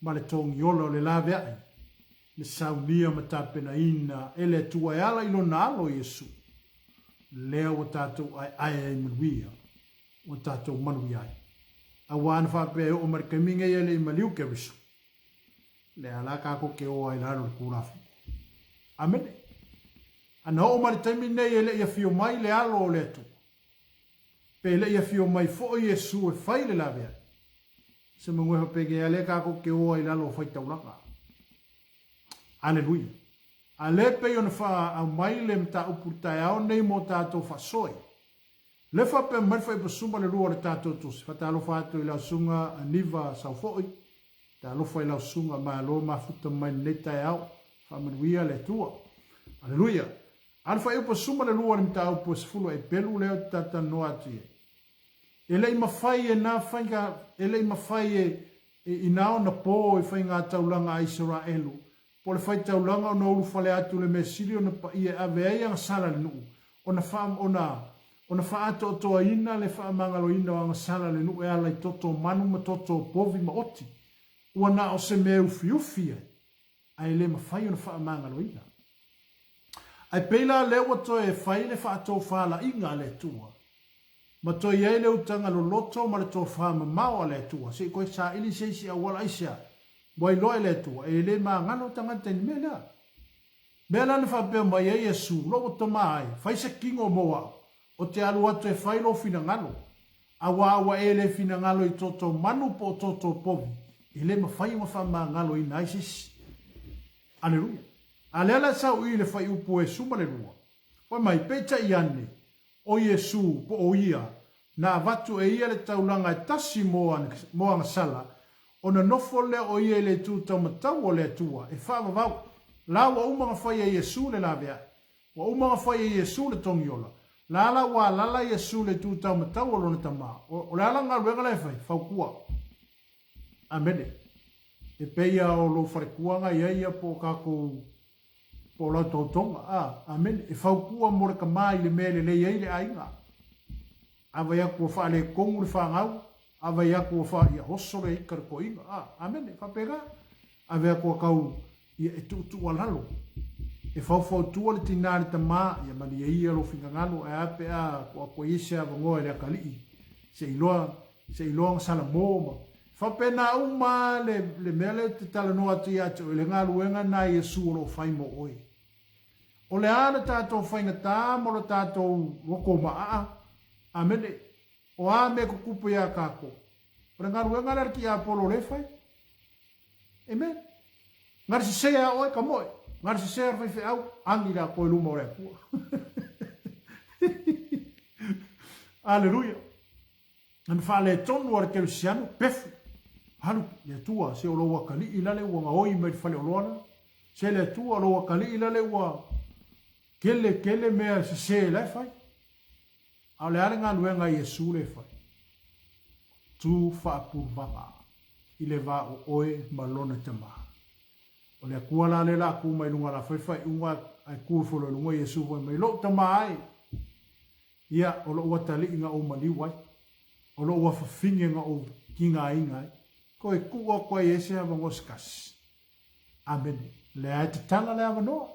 ma le togiola o le laveai, le saunia ma tapenaina e le Atua e ala i Lona Alo Iesu, lea ua tatou aeae ai manuia, ua tatou manuia ai. Aua ana faapea e oo mai le taimi nei e le i maliu Keriso, Lea la kākou ke o ai lalo le Tulafono. Amene. Ana oo mai le taimi nei e le i afio mai le alo o le Atua, pe le i afio mai foi Iesu e fai le laveai, se manuia faapena lea kākou ke o ai lalo o faitaulaga. Aleluia. A le pei ona faaumai le mataupu i le taeao nei mo tātou faasoe. Le faapea mai le faipasuma le lua o le tatou tusi. Faatalofa atu i lau susuga Aniva Saufoi. Talofa i lau susuga Malo mafuta mai lenei taeao. Faamanuia le Atua. Aleluia. A le faipasuma le lua o le mataupu e 10 Epelu lea ou te talatalanoa atu i ai. E le i mafai e na faiga, e le i mafai e, e i na ona po i faigataulaga a Isaraelu Po o le faitaulaga ona ulufale atu le mea sili ona paia e ave ai agasala i le nuu, ona faa, ona, ona faaatoatoaina le faamagaloina o agasala i le nuu e ala i toto manu ma toto povi ma oti. Ua na o se mea e ufiufi ai, ae le mafai ona faamagaloina. Ae pei la lea ua toe fai le faatofalaiga a le Atua, ma toe i ai le utaga loloto ma le tofa mamao a le Atua, se i toe saili se isi auala aisea Ua iloa e le Atua, e le magalo tagata i le mea lea. Mea la na faapea mai ai Iesu, Lou tama ai, fai se kino mo au, o te alu atu e fai lou finagalo. Auā ua e le finagalo i toto manu po o toto povi, e le mafai ona faamagaloina ai se isi. Aleluia. A lea la e sau i le fuaiupu e 12. Fai mai, peitai ane, O Iesu, po o Ia, na avatu e Ia le taulaga e tasi mo mo agasala, ona nofo lea o Ia i le itu taumatau o le Atua, e faavavau. La ua uma ona fai e Iesu le laveai. Ua uma ona fai e Iesu le togiola. La la ua alala Iesu i le itu taumatau o Lona Tama. O, o le a lana galuega la e fai? Fautua. Amene. E pei a o lou falekua na i ai ia po o tatou Po o lau tautoga, a, amene, e fautua mo le tama i le mea e lelei ai le aiga. A vai atu ua faaletonu le fanau, a vai atu ua fa, ia oso le ika le toeaina, a, amene, faapena. Ave atu a tau, ia e tuutuualalo, e faufautua le tina i le tama, ia malie ia lou finagalo, ae a pe a tuu atu ai se avanoa i le atalii, se i iloa, se i iloa ona salamo ma, Faapena uma le, le mea lea ou te talanoa atu ia te oe, le galuega lena a Iesu o lo o fai mo oe. O le a le tatou faigata ma lo tatou loto maaa? Amene. O a mea tutupu iā tatou? O le galuega lea a le tiapolo o lea e fai. Amen. Na le sese a oe ka moe, na le sese a le faifeau, agi le atoa i luma o le Atua. Aleluia. Na faaletonu a le kerisiano, pefu. Alu, le Atua, se o lou atalii lale ua gaoi mai le faleoloa la. Se le Atua, o lou atalii lale ua tele tele mea sese la e fai. A o le a le galuega a Iesu lea e fai? Tu faapuluvaga i le va o oe ma Lona Tama. O le Atua la lea la a tu mai luga la fai faaiuga ae tu ifo loa i luga Iesu fai mai, Lou Tama e! Ia, o lou atalii na ou maliu ai, o lou afafine na ou tigaina ai, toe tuu atu ai e se avanoa se tasi. Amene. Lea e tatala le avanoa.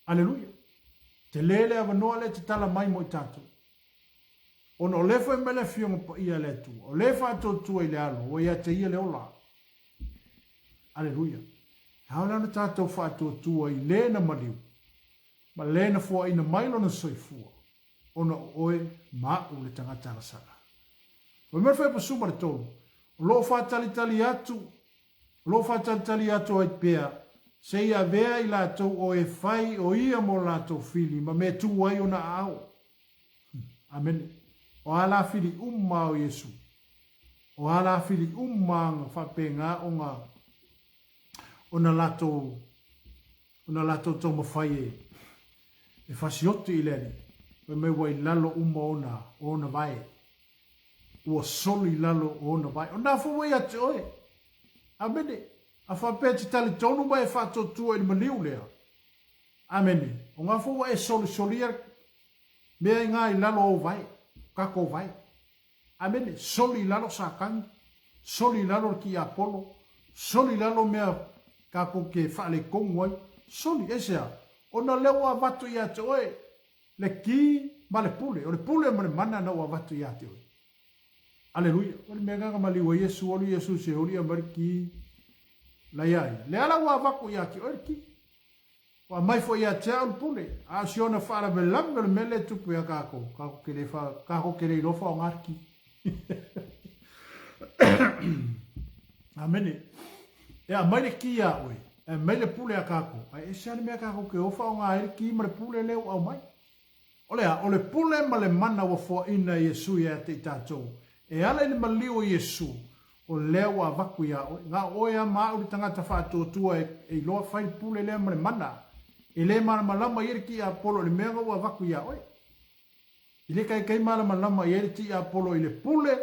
Aleluia. Tele le avanoa lea e tatala mai mo i tatou. Ona o lea foi mai le Afioga Paia a le Atua, o le faatuatua i le Alo, ua ia te ia le ola. Aleluia. E ao la ona tatou faatuatua i le na maliu, ma le na foaina mai lona soifua, ona o oe ma a'u le tagata agasala. Fai mai le Fuaiupu 13, O lo o faatalitali atu, o lo o faatalitali atu ai pea, seia avea i latou o e fai o ia mo latou fili ma mea tu ai ona aao. Amene. O a la fili uma o Iesu? O a la fili uma na faapena ona ona latou ona latou taumafai e e fasioti i le Alii, fai mai ua i lalo uma ona o ona vae. Ua soli i lalo o ona vae. O na foi ua ia te oe. Amene. A faapea e te talitonu ma e faatuatua i le maliu lea. Amene. O na foi ua e solisolia mea i na i lalo o ou vae, tatou vae. Amene. Soli i lalo Satani, soli i lalo le tiapolo, soli i lalo mea tatou te faaletonu ai. Soli, aisea? Ona lea ua avatu ia te oe le ki ma le pule. O le pule ma le mana na ua avatu ia te oe. Aleluia. O le mea lena na maliu ai Iesu, alu Iesu se oli aumai le ki la ia ia. Lea la ua avatu ia te oe le ki. Ua aumai foi ia te au le pule, a o si ona faalavelave o le mea lea e tupu ia kākou, kākou ke le, fa, kākou ke le iloa faaaoga le ki. Amene. E aumai le ki iā oe, e aumai le pule a kākou, ae ese lava le mea kākou ke o faaaoga ai le ki ma le pule lea ua aumai. O le a? O le pule ma le mana ua foaina e Iesu ia te i tatou. E ala i le maliu o Iesu, o lea ua avatu iā oe. Na o oe lava ma au le tagata faatuatua e iloa fai le pule lea ma le mana. E le malamalama i ai le tiapolo i le mea na ua avatu iā oe. E le kaikai malamalama i ai le tiapolo i le pule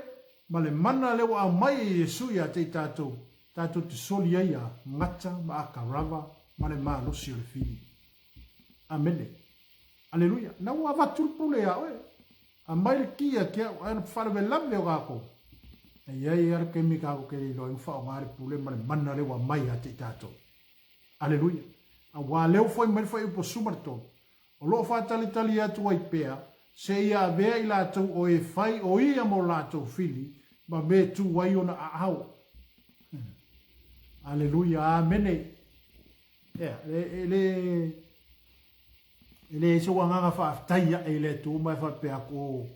ma le mana lea ua aumai e Iesu ia te i tatou, tatou te soli ai a gata ma akarava ma le malosi o le fili. Amene. Aleluia. Na ua avatu le pule ia oe. Aumai le ki ia te au, ae na faalavelave o kākou. E i ai lava le taimi kākou ke le iloa ai ma faaaoga le pule ma le mana lea ua aumai ia te i tatou. Aleluia. Auā lea ua foi mai le fuaiupu 13, o lo o faatalitali atu ai pea, seia avea i latou o e fai o ia mo latou fili ma me tu ai ona aao. Aleluia. Amene. Ea, e le, e leai sou agaga faafetai aʻe i le Atua ma e faapea atu, o,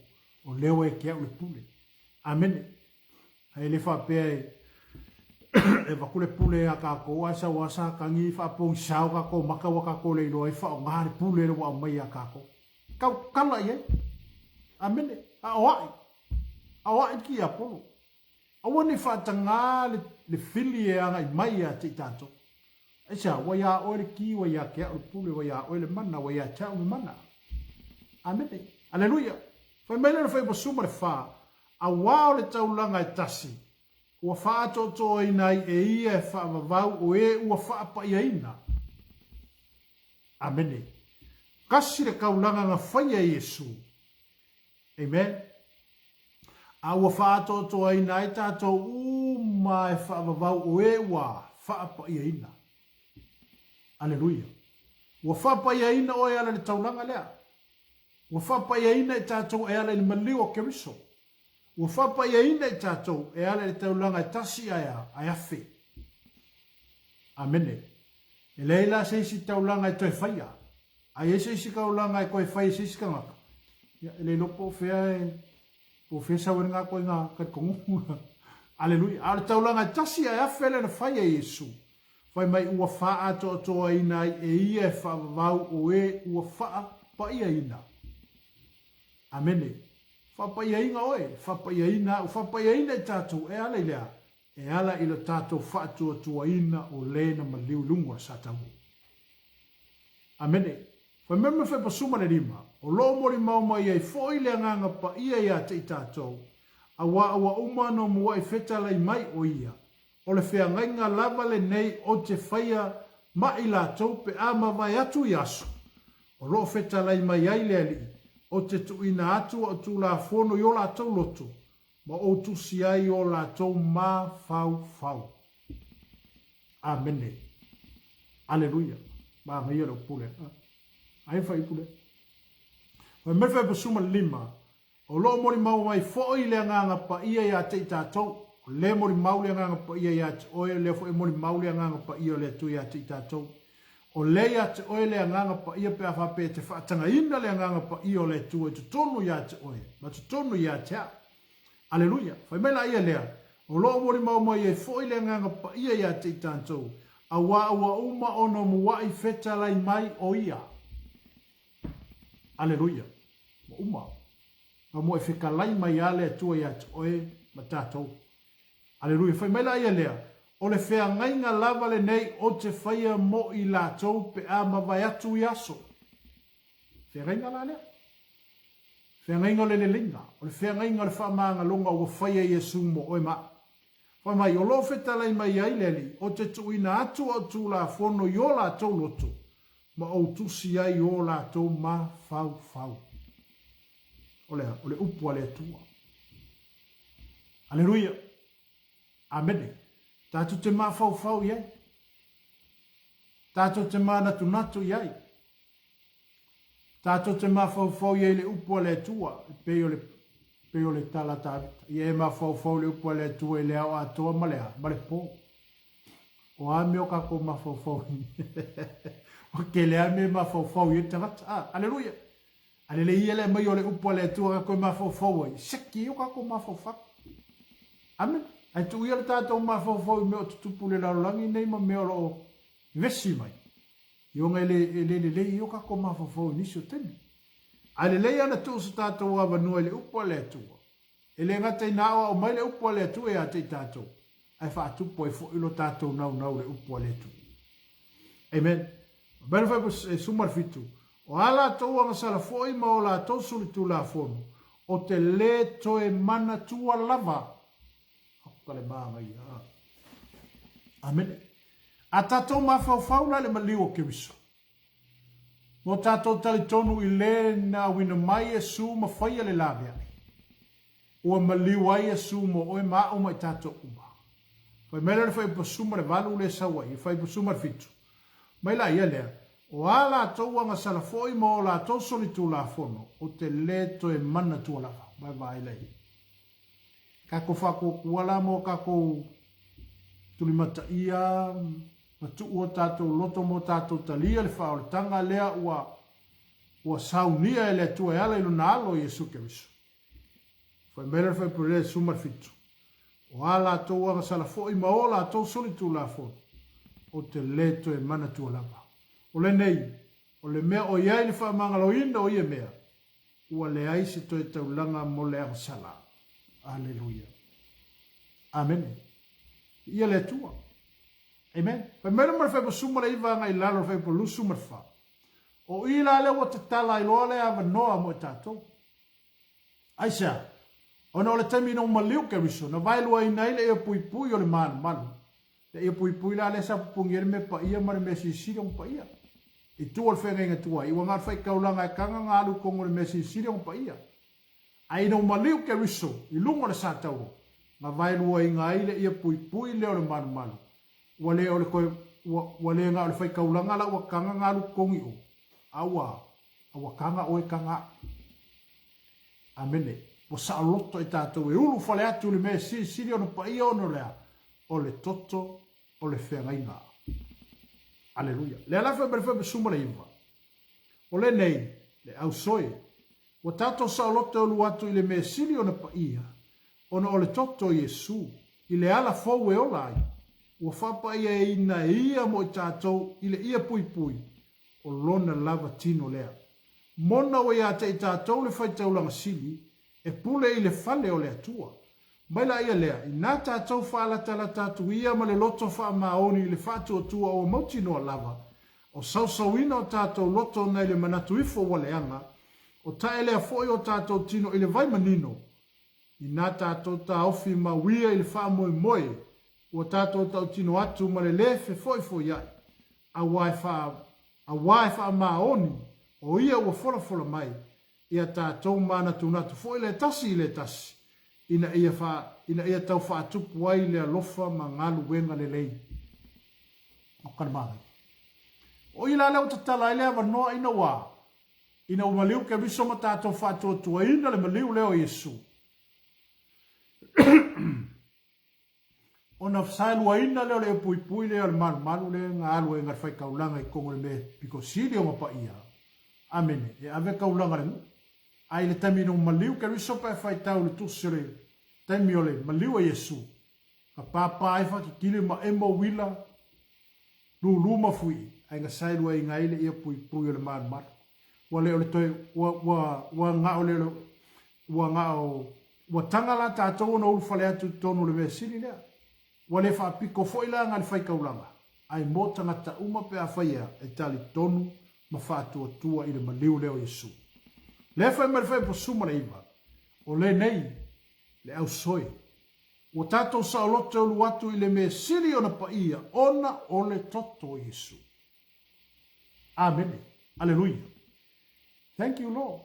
o lea ua e te au le pule. Amene. Ae le faapea e, e avatu le pule ia tatou, ae sau lava Satani faapogisā o tatou maka ua tatou le iloa ai faaaoga le pule lea ua aumai ia tatou. Tautala i ai. Amene. A o aʻi, a o aʻi le tiapolo. Aua ne i faatagā le, le fili e agai mai ia te i tatou. Aisea? Ua iā oe le ki, ua iā te au le pule, ua iā oe le mana, ua iā te au le mana. Amene. Aleluia. Fai mai lea le fuaiupu 14, Auā o le taulaga e tasi, ua faaatoatoaina ai e ia e faavavau o e ua faapaiaina. Amene. Tasi le taulaga na faia e Iesu. Amen. A ua faaatoatoaina ai tatou uma e faavavau o e ua faapaiaina. Aleluia. Ua faapaiaina oe e ala i le taulaga lea. Ua faapaiaina i tatou e ala i le maliu o Keriso. Ua faapaiaina i tatou e ala i le taulaga e tasi ae a, ae afe. Amene. E leai la se isi taulaga e toe faia. A i ai se isi taulaga e toe fai e se isi tagata, ia, e le iloa po o fea e, po o fea e sau ai lena ituaiga talitonuga. Aleluia. A o le taulaga e tasi ae afe lea na fai e Iesu, fai mai ua faaatoatoaina ai e ia e faavavau o e ua faapaiaina. Amene. Faapaiaina oe, faapaiaina au, faapaiaina i tatou, e ala i le a? e ala i lo tatou faatuatuaina o le na maliu i luga o le Sataua. Amene. Fai mai ma Fepa 15, O lo o molimau mai ai foi le Agaga Paia ia te i tatou, auā ua uma ona muaʻi fetalai mai ʻo ia, o le feagaiga lava lenei ou te faia ma i latou pe a mavae atu i aso, o lo o fetalai mai ai le Alii, ou te tuuina atu au Tulafono i o latou loto, ma ou tusi ai i o latou mafaufau. Amene. Aleluia. Manaia le upu lea. Ai fai upu lea. Fai mai fai 15, O lo o molimau mai foi le Agaga Paia ia te i tatou. O lea e molimau le Agaga Paia ia te oe, o lea foi e molimau le Agaga Paia o le Atua ia te i tatou. O lea ia te oe le Agaga Paia pe a faapea e te faatagaina le Agaga Paia o le Atua i totonu ia te oe, ma totonu ia te au. Aleluia! Fai mai laia lea, O lo o molimau mai ai foi le Agaga Paia ia te i tatou, auā ua uma ona muaʻi fetalai mai ʻo Ia. Aleluia! Ua uma. Na muaʻi fetalai mai lava le Atua ia te oe ma tatou. Aleluia! Fai mai laia lea, O le feagaiga lava lenei ou te faia mo i latou pe a mavae atu i aso. Feagaiga la lea. Feagaiga o le leleiga, o le feagaiga o le faamagaloga ua faia e Iesu mo oe ma au. Fai mai, o lo o fetalai mai ai le Alii, ou te tuuina atu au Tulafono i o latou loto, ma ou tusi ai i o latou mafaufau. O le a? O le upu a le Atua. Aleluia! Amene. Tatou te mafaufau i ai. Tatou te manatunatu i ai. Tatou te mafaufau i ai i le upu a le Atua, e pei o le, pei o le tala a Tavita. Ia e mafaufau i le upu a le Atua i le ao atoa ma le a, ma le po. O a mea o kākou mafaufau i Ua tele a mea e mafaufau i ai le tagata. Ah, aleluia! A lelei ia le aumai o le upu a le Atua kākou e mafaufau ai, seki ai o kākou mafaufau. Amene. Ae tuu ia le tātou mafaufau i mea o tutupu i le lalolagi nei ma mea o lo o vevesi mai. Ioga e le, e le lelei ai o kākou mafaufau i nisi o taimi. Ae lelei ana tuu so tātou avanoa i le upu a le Atua. E le gata ina aoao mai le upu a le Atua ia te i tātou, ae faatupu ai foi lo tātou naunau i le upu a le Atua. Amen. Mai le fuaiupu 17, O a latou agasala foi ma o latou solitulafono, o te le toe manatua lava. Oka le manaia. Amene. A tatou mafaufau la i le maliu o Keriso, mo tatou talitonu i le na auina mai Iesu ma faia le laveai, ua maliu ai Iesu mo oe ma a'u ma i tatou uma. Fai mai la le fuaiupu 18 le sau ai, fuaiupu 17, mai la ia lea, O a latou agasala foi ma o latou solitulafono, o te le toe manatua lava. Vaevae la ia. Tatou faatuatua la mo tatou tulimataia ma tuu o tatou loto mo tatou talia le faaolataga lea ua ua saunia e le Atua e ala i lona Alo Iesu Keriso. Fai mai la le Fuaiupu 17, O a latou agasala foi ma o latou solitulafono, ou te le toe manatua lava. O lenei, o le mea o i ai le faamagaloina o ia mea, Ua leai se toe taulaga mo le agasala. Aleluia. Amene. Viia le Atua. Amen. Fai mai le ma le 19 agai i lalo le 24. O i la lea ua tatala ai loa le avanoa mo i tatou. Aisea? Ona o le taimi ina ua maliu Keriso, na vaeluaina ai le ea puipui o le malumalu. Le ea puipui la lea sa pupungi ai le mea paia ma le mea silisili ona paia. I tua o le feagaiga tuai, ua na o le faitaulaga e taga na alu i totonu o le mea silisili ona paia. Ae ina ua maliu Keriso i luga o le sa tauro, na vaeluaina ai le ea puipui lea o le malumalu, ua le o le toe, ua, ua le na o le faitaulaga la ua taga na alu i totonu i o, a ua, a ua taga oe taga au. Amene. Ua saoloto i tatou e ulufale atu i le mea e silisili ona paia ona o le a? O le toto o le feagaiga. Aleluia. Le ala fai mai le 19. O lenei, le ausoe, ua tatou saoloto e ulu atu i le mea e sili ona paia, ona o le toto o Iesu, i le ala fou e ola ai, ua faapaiaina e ia mo i tatou i le ia puipui, o lona lava tino lea. Mona ua ia te i tatou le faitaulaga sili, e pule i le fale o le Atua. Mai laia lea, inā tātou faalatalata atu ia ma le loto faamaoni i le faatuatua ua mautinoa lava, o sausauina o tātou loto nai le manatu ifo ua leaga, o taelea foi o tātou tino i le vai manino, inā tātou taofi mauia i le faamoemoe ua tātou tautino atu ma le lē fefoifoiaʻi, auā e faa, auā e faamaoni o ia ua folafola mai ia tatou manatunatu foi le tasi i le tasi, ina ia fa, ina ia tau faatupu ai le alofa ma galuega lelei. O ka manaia. O i la lea ua tatala ai le avanoa ina ua, ina ua maliu Keriso ma tatou faatuatuaina le maliu lea o Iesu. Ona saeluaina lea o le puipui lea o le malumalu lea na alu ai na le faitaulaga i totonu o le mea pito sili ona paia. Amene. E ave taulaga i le nuu. A i le taimi ina ua maliu Keriso pe a faitau i le tusi o le taimi o le maliu a Iesu, na pāpā ai faatitili ma emo uila, lūlū ma fuii, ae na saeluaina ai le ia puipui o le malumalu. Ua le o le toe, ua, ua, ua na o le, ua na o, ua taga la tatou ona ulufale atu i totonu o le mea sili lea. Ua le faapiko foi la na le faitaulaga, ae mo tagata uma pe afai ea e talitonu ma faatuatua i le maliu lea o Iesu. Lea fai mai le Fuaiupu 19, O lenei le ausoe, ua tatou saoloto e ulu atu i le mea sili ona paia ona o le toto o Iesu. Amene. Aleluia. Thank you, Lord.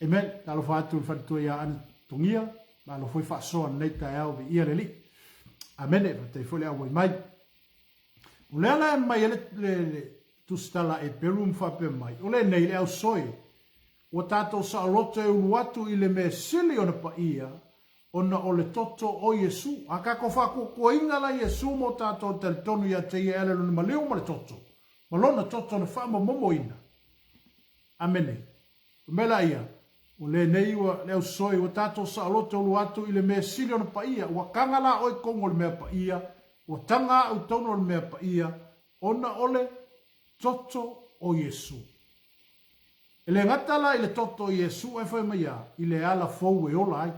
Amen. Talofa atu i le faletua ia Ana Togia. Malo foi faasoa lenei taeao viia le Alii. Amene. Faafetai foi le auai mai. O lea la e aumai ai le, le, le tusitala a Eperu ma faapea mai, o lenei le ausoe, ua tatou saoloto e ulu atu i le mea sili ona paia, ona o le toto o Iesu. A tatou faatuatuaina la Iesu ma o tatou talitonu ia te ia e ala i lona maliu ma le toto, ma lona toto na faamomomoina. Amene. O mea la ia, ua lenei ua le ausoe, ua tatou saoloto ulu atu i le mea sili ona paia, ua taga la oe tonu o le mea paia, ua taga au tonu o le mea paia, ona o le toto o Iesu. E le gata la i le toto o Iesu ae fai mai a, i le ala fou e ola ai.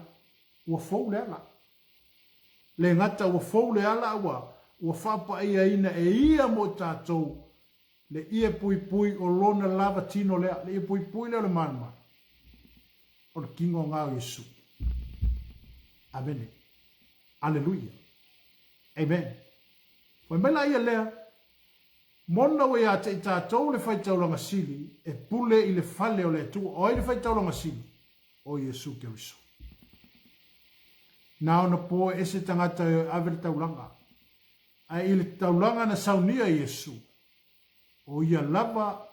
Ua fou le ala. Le gata ua fou le ala a ua, ua faapaiaina e ia mo i tatou le ie puipui o lona lava tino lea, le ie puipui lea o le malumalu, o le tino nga o Iesu. Amene. Aleluia. Amen. Fai mai la ia lea, Mona ua ia te i tatou le faitaulaga sili e pule i le fale o le Atua. O ai le faitaulaga sili? O Iesu Keriso. Na ona po e ese tagata e o e ave le taulaga. Ae i le taulaga na saunia e Iesu, o ia lava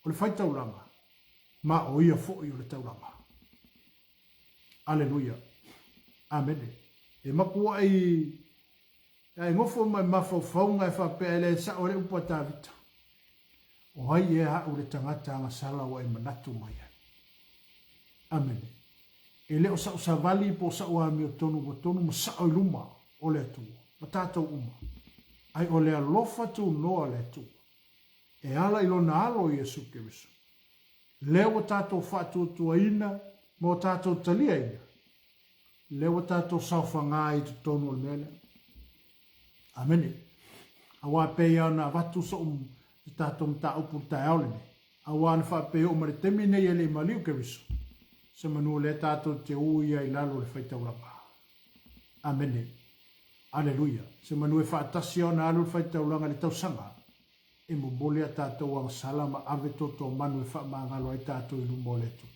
o le faitaulaga, ma o ia foi o le taulaga. Aleluia. Amene. E makuaʻi Ae nofo ma mafaufauga e faapea e le sao ai le upu a Tavita, O ai ea aʻu le tagata agasala ua e manatu mai ai? Amene. E le o saʻu savali po o saʻu amiotonu ua tonu ma sao i luma o le Atua, ma tatou uma, ae o le alofa tunoa o le Atua, e ala i Lona Alo o Iesu Keriso, lea ua tatou faatuatuaina ma ua tatou taliaina, Lea ua tatou saofaga ai i totonu o le mea lea. Amene. Aua e pei lava ona avatu soʻu se tatou mataupu i le taeao lenei, aua na faapei oo mai le taimi lenei e le i maliu Keriso, se manu o lea tatou te ui ai i lalo o le faitaulaga. Amene. Aleluia. Se manu e faatasi lava ona alu le faitaulaga i le tausaga, e momoli a tatou agasala ma ave toto manu e faamagalo ai tatou i luma o le Atua.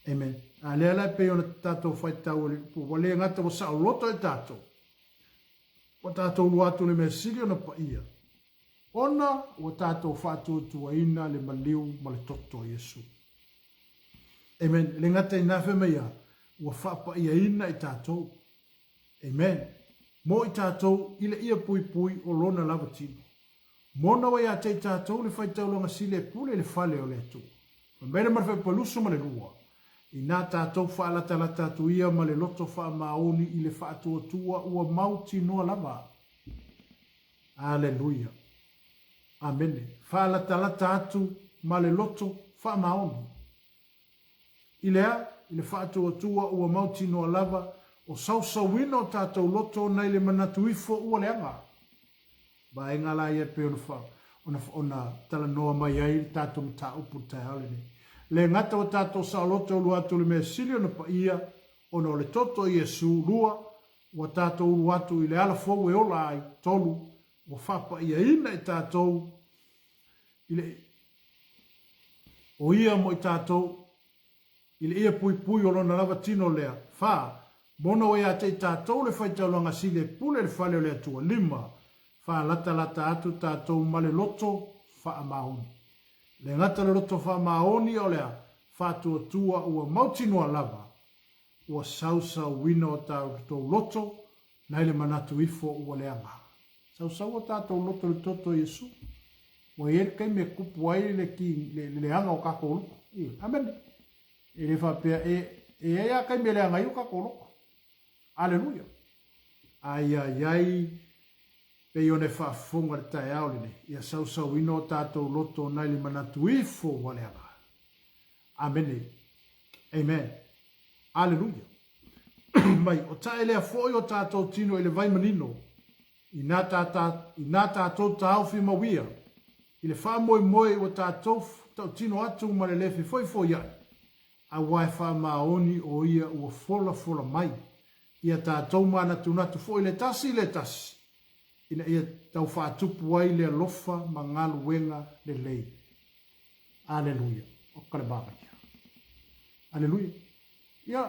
Amen. A lea la e pei ona tatou faitau e le upu, ua le gata ua saoloto e tatou, ua tatou lua atu le mea sili ona paia, ona ua tatou faatuatuaina le maliu ma le toto o Iesu. Amen. E le gata i na fai mai a, ua faapaiaina i tatou. Amen. Mo i tatou i le ia puipui o lona lava tino. Mona ua ia te i tatou le faitaulaga sili e pule i le fale o le Atua. Fai mai le ma le paluso ma le lua, Inā tatou faalatalata atu ia ma le loto faamaoni i le faatuatua ua mautinoa lava. Aleluia. Amene. Faalatalata atu ma le loto faamaoni. I le a? I le faatuatua ua mautinoa lava O sausauina o tatou loto nai le manatu ifo ua leaga. Vaega la ia e pei ona fa, ona, ona talanoa mai ai le tatou mataupu i le taeao lenei. Le gata ua tatou saoloto e ulu atu i le mea sili ona paia, ona o le toto o Iesu, lua, ua tatou ulu atu i le ala fou e ola ai, tolu, ua faapaiaina i tatou i le o ia mo i tatou i le ia puipui o lona lava tino lea. Fa, Mona ua ia te i tatou le faitaulaga sili e pule le fale o le Atua. Lima, Faalatalata atu tatou ma le loto faamaoni. Le gata le loto faamaoni o lea faatuatua ua mautinoa lava ua sausauina o tatou loto nai le manatu ifo ua leaga. Sausau o tatou loto i le toto o Iesu. Ua i ai le taimi e kupu ai le, ki, le, le leaga o tatou loto. Amene. E le faapea, e, e i ai lava taimi e leaga ai o tatou loto. Aleluia. Ai, ai, ai, pei ona e faafofoga i le taeao lenei, ia sausauina o tatou loto nai le manatu ifo ua leaga. Amene. Amen. Aleluia. Mai, o tae lea foi o tatou tino i le vai manino, inā, tā, tā, inā tātou tāofi mauia, i le faamoemoe ua tātou tautino atu ma le lē fefoifoiaʻi, auā e faamaoni o ia ua folafola mai, ia tātou mānatunatu foi le tasi i le tasi, ina ia tau faatupu ai le alofa ma galuega lelei. Aleluia. O ka le manaia. Aleluia. Ia,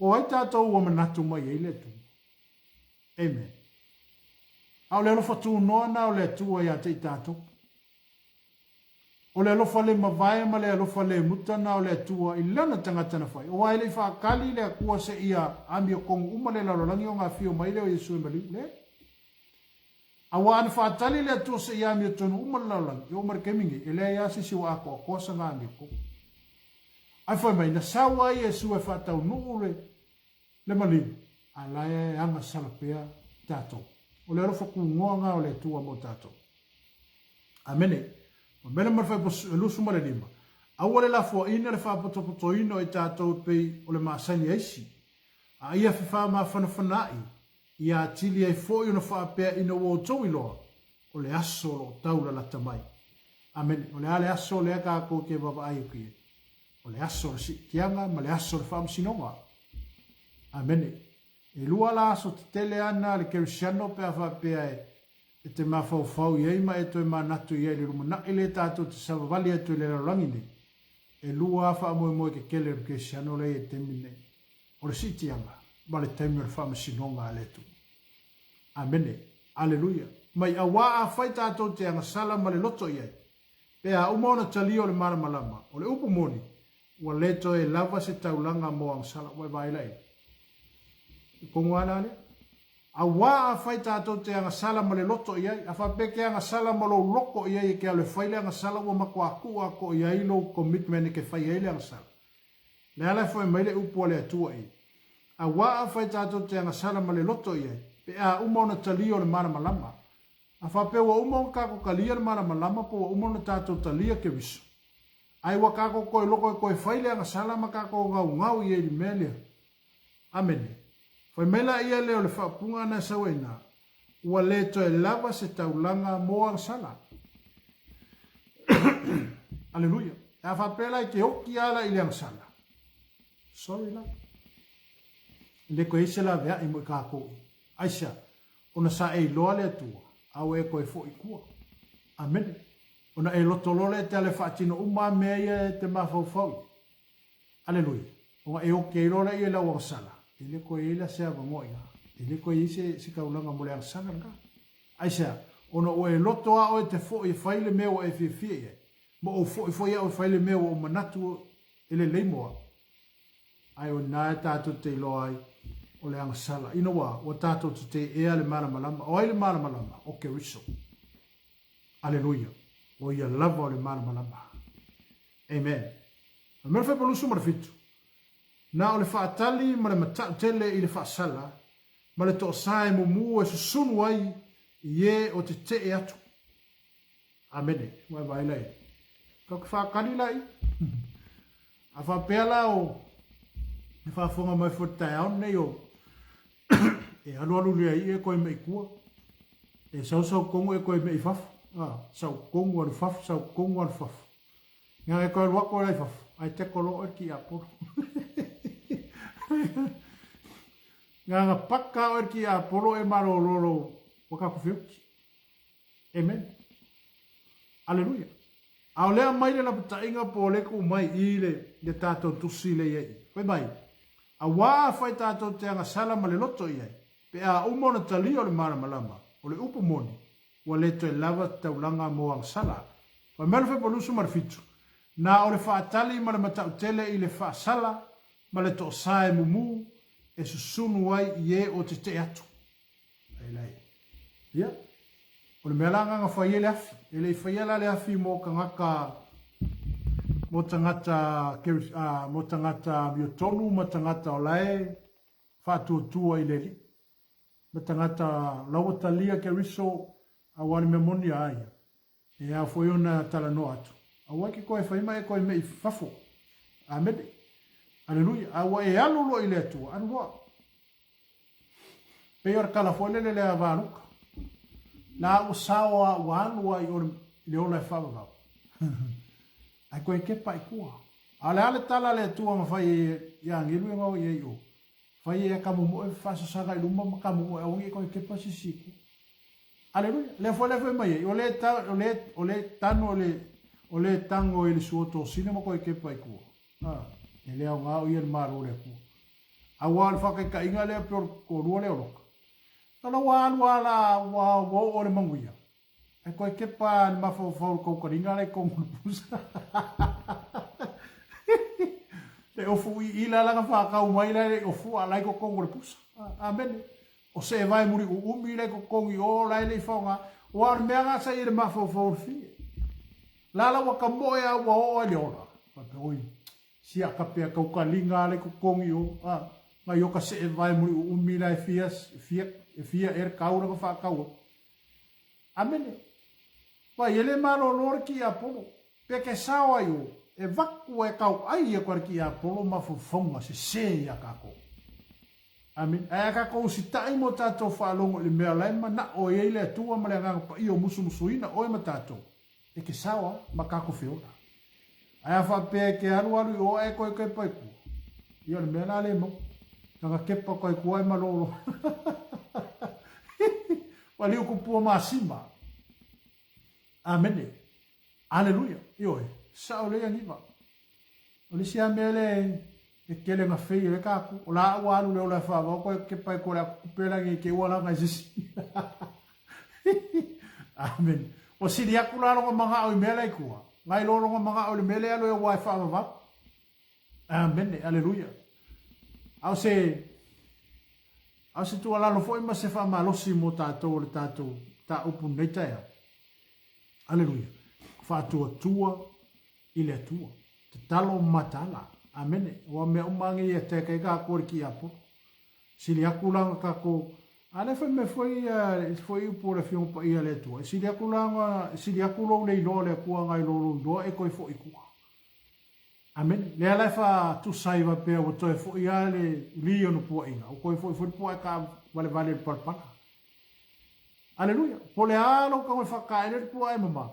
o ai tātou ua manatu mai ai le Atua? Amen. A o le alofa tunoa na o le Atua ia te i tātou. O le alofa le mavae ma le alofa le muta na o le Atua i lana tagata na fai. Aua e le i faakali le Atua seia amiotonu uma le lalolagi ona afio mai lea o Iesu e maliu. Le. Aua ana faatali le Atua seia amiotonu uma le lalolagi, e oo mai le taimi nei, e leai lava se isi ua atoatoa sana amiotonu. Ae fai mai, na sau ai Iesu e faataunuu le, le maliu, a la e agasala pea tatou. O le alofa tunoa na o le Atua mo tatou. Amene. Mamele ma le faipo 25. Aua le lafoaina le faapotopotoina o i tatou e pei o le masani a isi, a ia fefaamafanafanaai ia atili ai foi ona faapea ina ua outou iloa, o le aso o lo o tau lalata mai. Amene. O le a le aso lea tatou te vaavaai atu i ai? O le aso o le siitiaga ma le aso o le faamasinoga. Amene. E lua la aso tetele ana a le Kerisiano pe a faapea e e te mafaufau i ai ma e toe manatu i ai i le lumanai lea tatou te savavali atu i le lalolagi nei. E lua a faamoemoe tetele o le Kerisiano lea i le taimi lenei. O le siitiaga ma le taimi o le faamasinoga a le Atua. Amene. Aleluia. Mai auā afai tatou te agasala ma le loto i ai, pe a uma ona talia o le malamalama, o le upu moni, ua le toe lava se taulaga mo agasala. Ua e vaai la i ai? E kogo a la lea. Auā afai tatou te agasala ma le loto i ai, a faapea ke agasala ma lou loko i ai e ke alu e fai le agasala ua matua tuu atoa i ai lou commitment e ke fai ai le agasala. Le ala e fai mai le upu a le Atua i, Auā afai tatou te agasala ma le loto i ai, pe a uma ona talia o le malamalama. A faapea ua uma ona tatou talia le malamalama po ua uma ona tatou talia Keriso, ae ua tatou toe loko e toe fai le agasala ma tatou gaugau i ai i le mea lea. Amene. Fai mai laia lea o le faaupuga na e sau ai ina, Ua le toe lava se taulaga mo agasala. Aleluia. A faapea la e te oki lava la i le agasala, sorry la. E le toe i ai se laveai mo i tatou i. Aisea? Ona sa e iloa le Atua, a ua e toe foi i tua. Amene. Ona e loto loa lea e te ala e faatino uma lava mea ia e te mafaufau i ai. Aleluia. Ona e oki ai loa lea i lau agasala, e le toe i ai la se avanoa i ina. E le toe i ai se, se taulaga mo le agasala lena. Aisea? Ona ua e loto lava oe e te foi e fai le mea ua e fiafia i ai, ma ou foi foi au e fai le mea ua ou manatu e lelei mo au. Ae o ina e tatou te iloa ai o le agasala, ina ua, ua tatou teteʻea le malamalama. O ai le malamalama? O Keriso. Aleluia. O ia lava o le malamalama. Amen. O le mea 27, Na o le faatali ma le matau tele i le faasala, ma le toasa e mumu e susunu ai i e o tetee atu. Amene. Ua e vaai la i ai. Kau ke faatali la i. A faapea la o... E faafofoga mai foi i le taeao lenei o e alualu lea i e koe mei kua. E sau sau kongu e koe mei fafo. Ah, sau kongu alu fafo, sau kongu alu fafo. Nga e koe alu ako e fafo, ai te kolo e ki apolo. Nga nga paka o e ki apolo e malololo wakakufiuki. Amen. Aleluia. A o lea mai le lapataiga po o le tuu mai i le, le tatou tusi lea i ai. Fai mai, Auā afai tatou te agasala ma le loto i ai, pe a uma ona talia o le malamalama, o le upu moni, ua le toe lava taulaga mo agasala. Fai mai le Fepa 27, Na o le faatali ma le matautele i le faasala ma le toosa e mumu e susunu ai i e o tetee atu. Ailai. Ia, o le mea la agaga fai ai le afi. E le i faia la le afi mo tagata mo tagata mo tagata amiotonu ma tagata o la e faatuatua i le Alii. Ma tagata la ua talia Keriso aua le mea moni a ia. E ao foi ona talanoa atu. Aua e ke koe fai ma e koe mei fafo. Amene. Aleluia. A ua e alu loa i le Atua, alu loa. Pei o le tala foi lele lea a Valuka. La ua sao a ua alu a i o le ola e faavavau. Ae koe kepa i tua. A o le a le tala a le Atua na fai ai ia agelu e gao i ai i o? Fai ai a kamomoe faasasaga i luma ma kamomoe aua ne i koe kepa sisi i tua. Aleluia. Lea foi lea fai mai ai, o le ta, o le, o le tano o le, o le tango i le sua tosina ma koe kepa i tua. Ah, e le aoga o ia le Malo o le Atua. Aua o le faakaitaiga lea pe o le toalua lea o Lota. Na la ua alu a la ua ua oo le manuia. Ae koe kepa le mafaufau le kaukaliga la i tonu le pusa. Le ofu i i la lana whakau mai la le ofu a lai totonu le pusa. Amene. O se vae muri uumi la i totonu i o la e le i whaonga. Ua o le mea ngā sa i le mafaufau le fie. La la ua ka moe a ua oo ai le ola. Faapea, oi, sia ka pea kaukaliga la i totonu i o. A, ngai o ka see vae muri uumi la e fia, fia, e fia e le kau lana whakau. Amene. Vai, e le malōlō le kiʻiāpolo. Pe ke sao ai o, e vaku e kau ai ia koe le kiʻiāpolo mafaufauga sesē iā kākou. Amene. Ae a kākou usitaʻi mo tātou faalogo i le mea la e manaʻo i ai le Atua ma le Agaga Paia o musumusuina oe ma tātou, e ke sao a ma kākou feola. Ae a faapea e ke alualu i o ae koe kepa i kua, ia o le mea la le mau. Tanga kepa koe kua e malolo. Waliu ku pua masima. Amene. Aleluia. Ioe. Sao le aniva. O le isi lava mea lea e tele na fei ai kākou, o la ua alu le ola e whaavao koe ke pai koe le aku kupe langi ke ua langa i sisi. Amen. Ua sili aku la longa mangao i mea la i kua. Ngai lo longa mangao i le mea le alo e ua e whaavavau. Amen. Aleluia. A o se, a o se tuualalo foi ma se faamalosi mo tātou o le tātou tāupu nei taeao. Aleluia. Faatuatua i le Atua. Tatalo mataala. Amene. Ua mea uma ange ia te kai ka ko ki apo. Sili aku la ka ko ale fai me foi foi upu le fionga pa ia le Atua. Sili aku la sili aku lo le iloa le Atua ngai lo lo iloa e koi foi kua. Amene. Le ala e fa tusa va pea ua toe foi a le li ono puainga. O koi foi foi pua e ka vale vale le palapala. Aleluia. Po le a lo ka whakaele le pua e mama.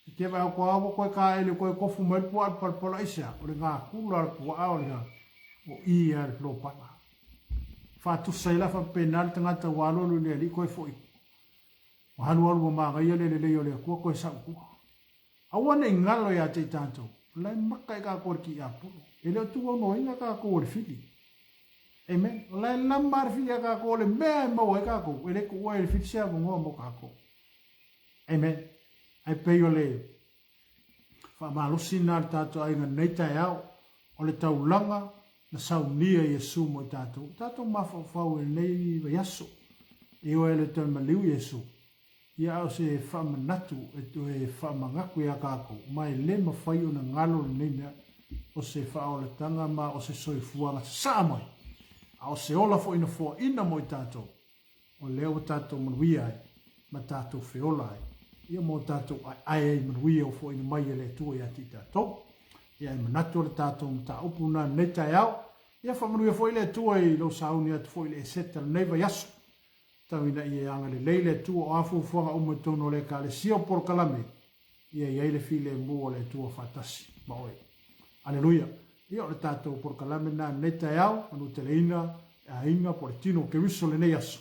I te wā ko awa koe kāele koe kofu mai le puaʻa le palapala aisea, o le gakula o le puaʻa o le o i a le lopala. Whātusa i la whapena le tangata ua alualu i le alii koe foʻi. Ua alualu ua māgaia le lelei o le Atua koe sau kua. Aua nei ngalo iā te i tātou, o la e maka i kākou le kiʻiāpolo. E le o tūaunoaina kākou o le fili. Amen. O la e lama le fili a kākou o le mea e maua ai kākou, e le kuʻua e le fili se avanoa mo kākou. Amen. Ae pei o le faamalosi lena a le tatou aiga nei taeao, o le taulaga na saunia e Iesu mo i tatou. O tatou mafaufau i lenei vaiaso, e oe le toe maliu Iesu, ia a o se faamanatu e toe faamanatu iā kākou, ma e le mafai ona galo lenei mea, o se faaolataga ma o se soifuaga sasaa mai, a o se ola foi na foaina mo i tatou. O lea ua tatou manuia ai ma tatou feola ai, ia ma o tatou aeae ai manuia o foaina mai e le Atua ia te i tatou. Ia e manatu o le tatou mataupu na lenei taeao. Ia faamanuia foi le Atua i lou sauni atu foi i le Eseta lenei vaiaso. Tau ina ia agalelei le Atua o a fuafuaga uma i totonu o le Ekalesia o polokalame, ia i ai le filemu o le Atua faatasi ma oe. Aleluia! Ia o le tatou polokalame lena i lenei taeao, manuteleina le aiga po o le tino o Keriso lenei aso.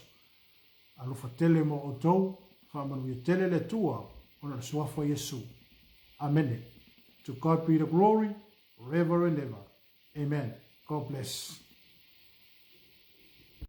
Alofa tele mo outou, faamanuia tele le Atua ona o le Suafa o Iesu. Amene. To God be the glory forever and ever. Amen. God bless.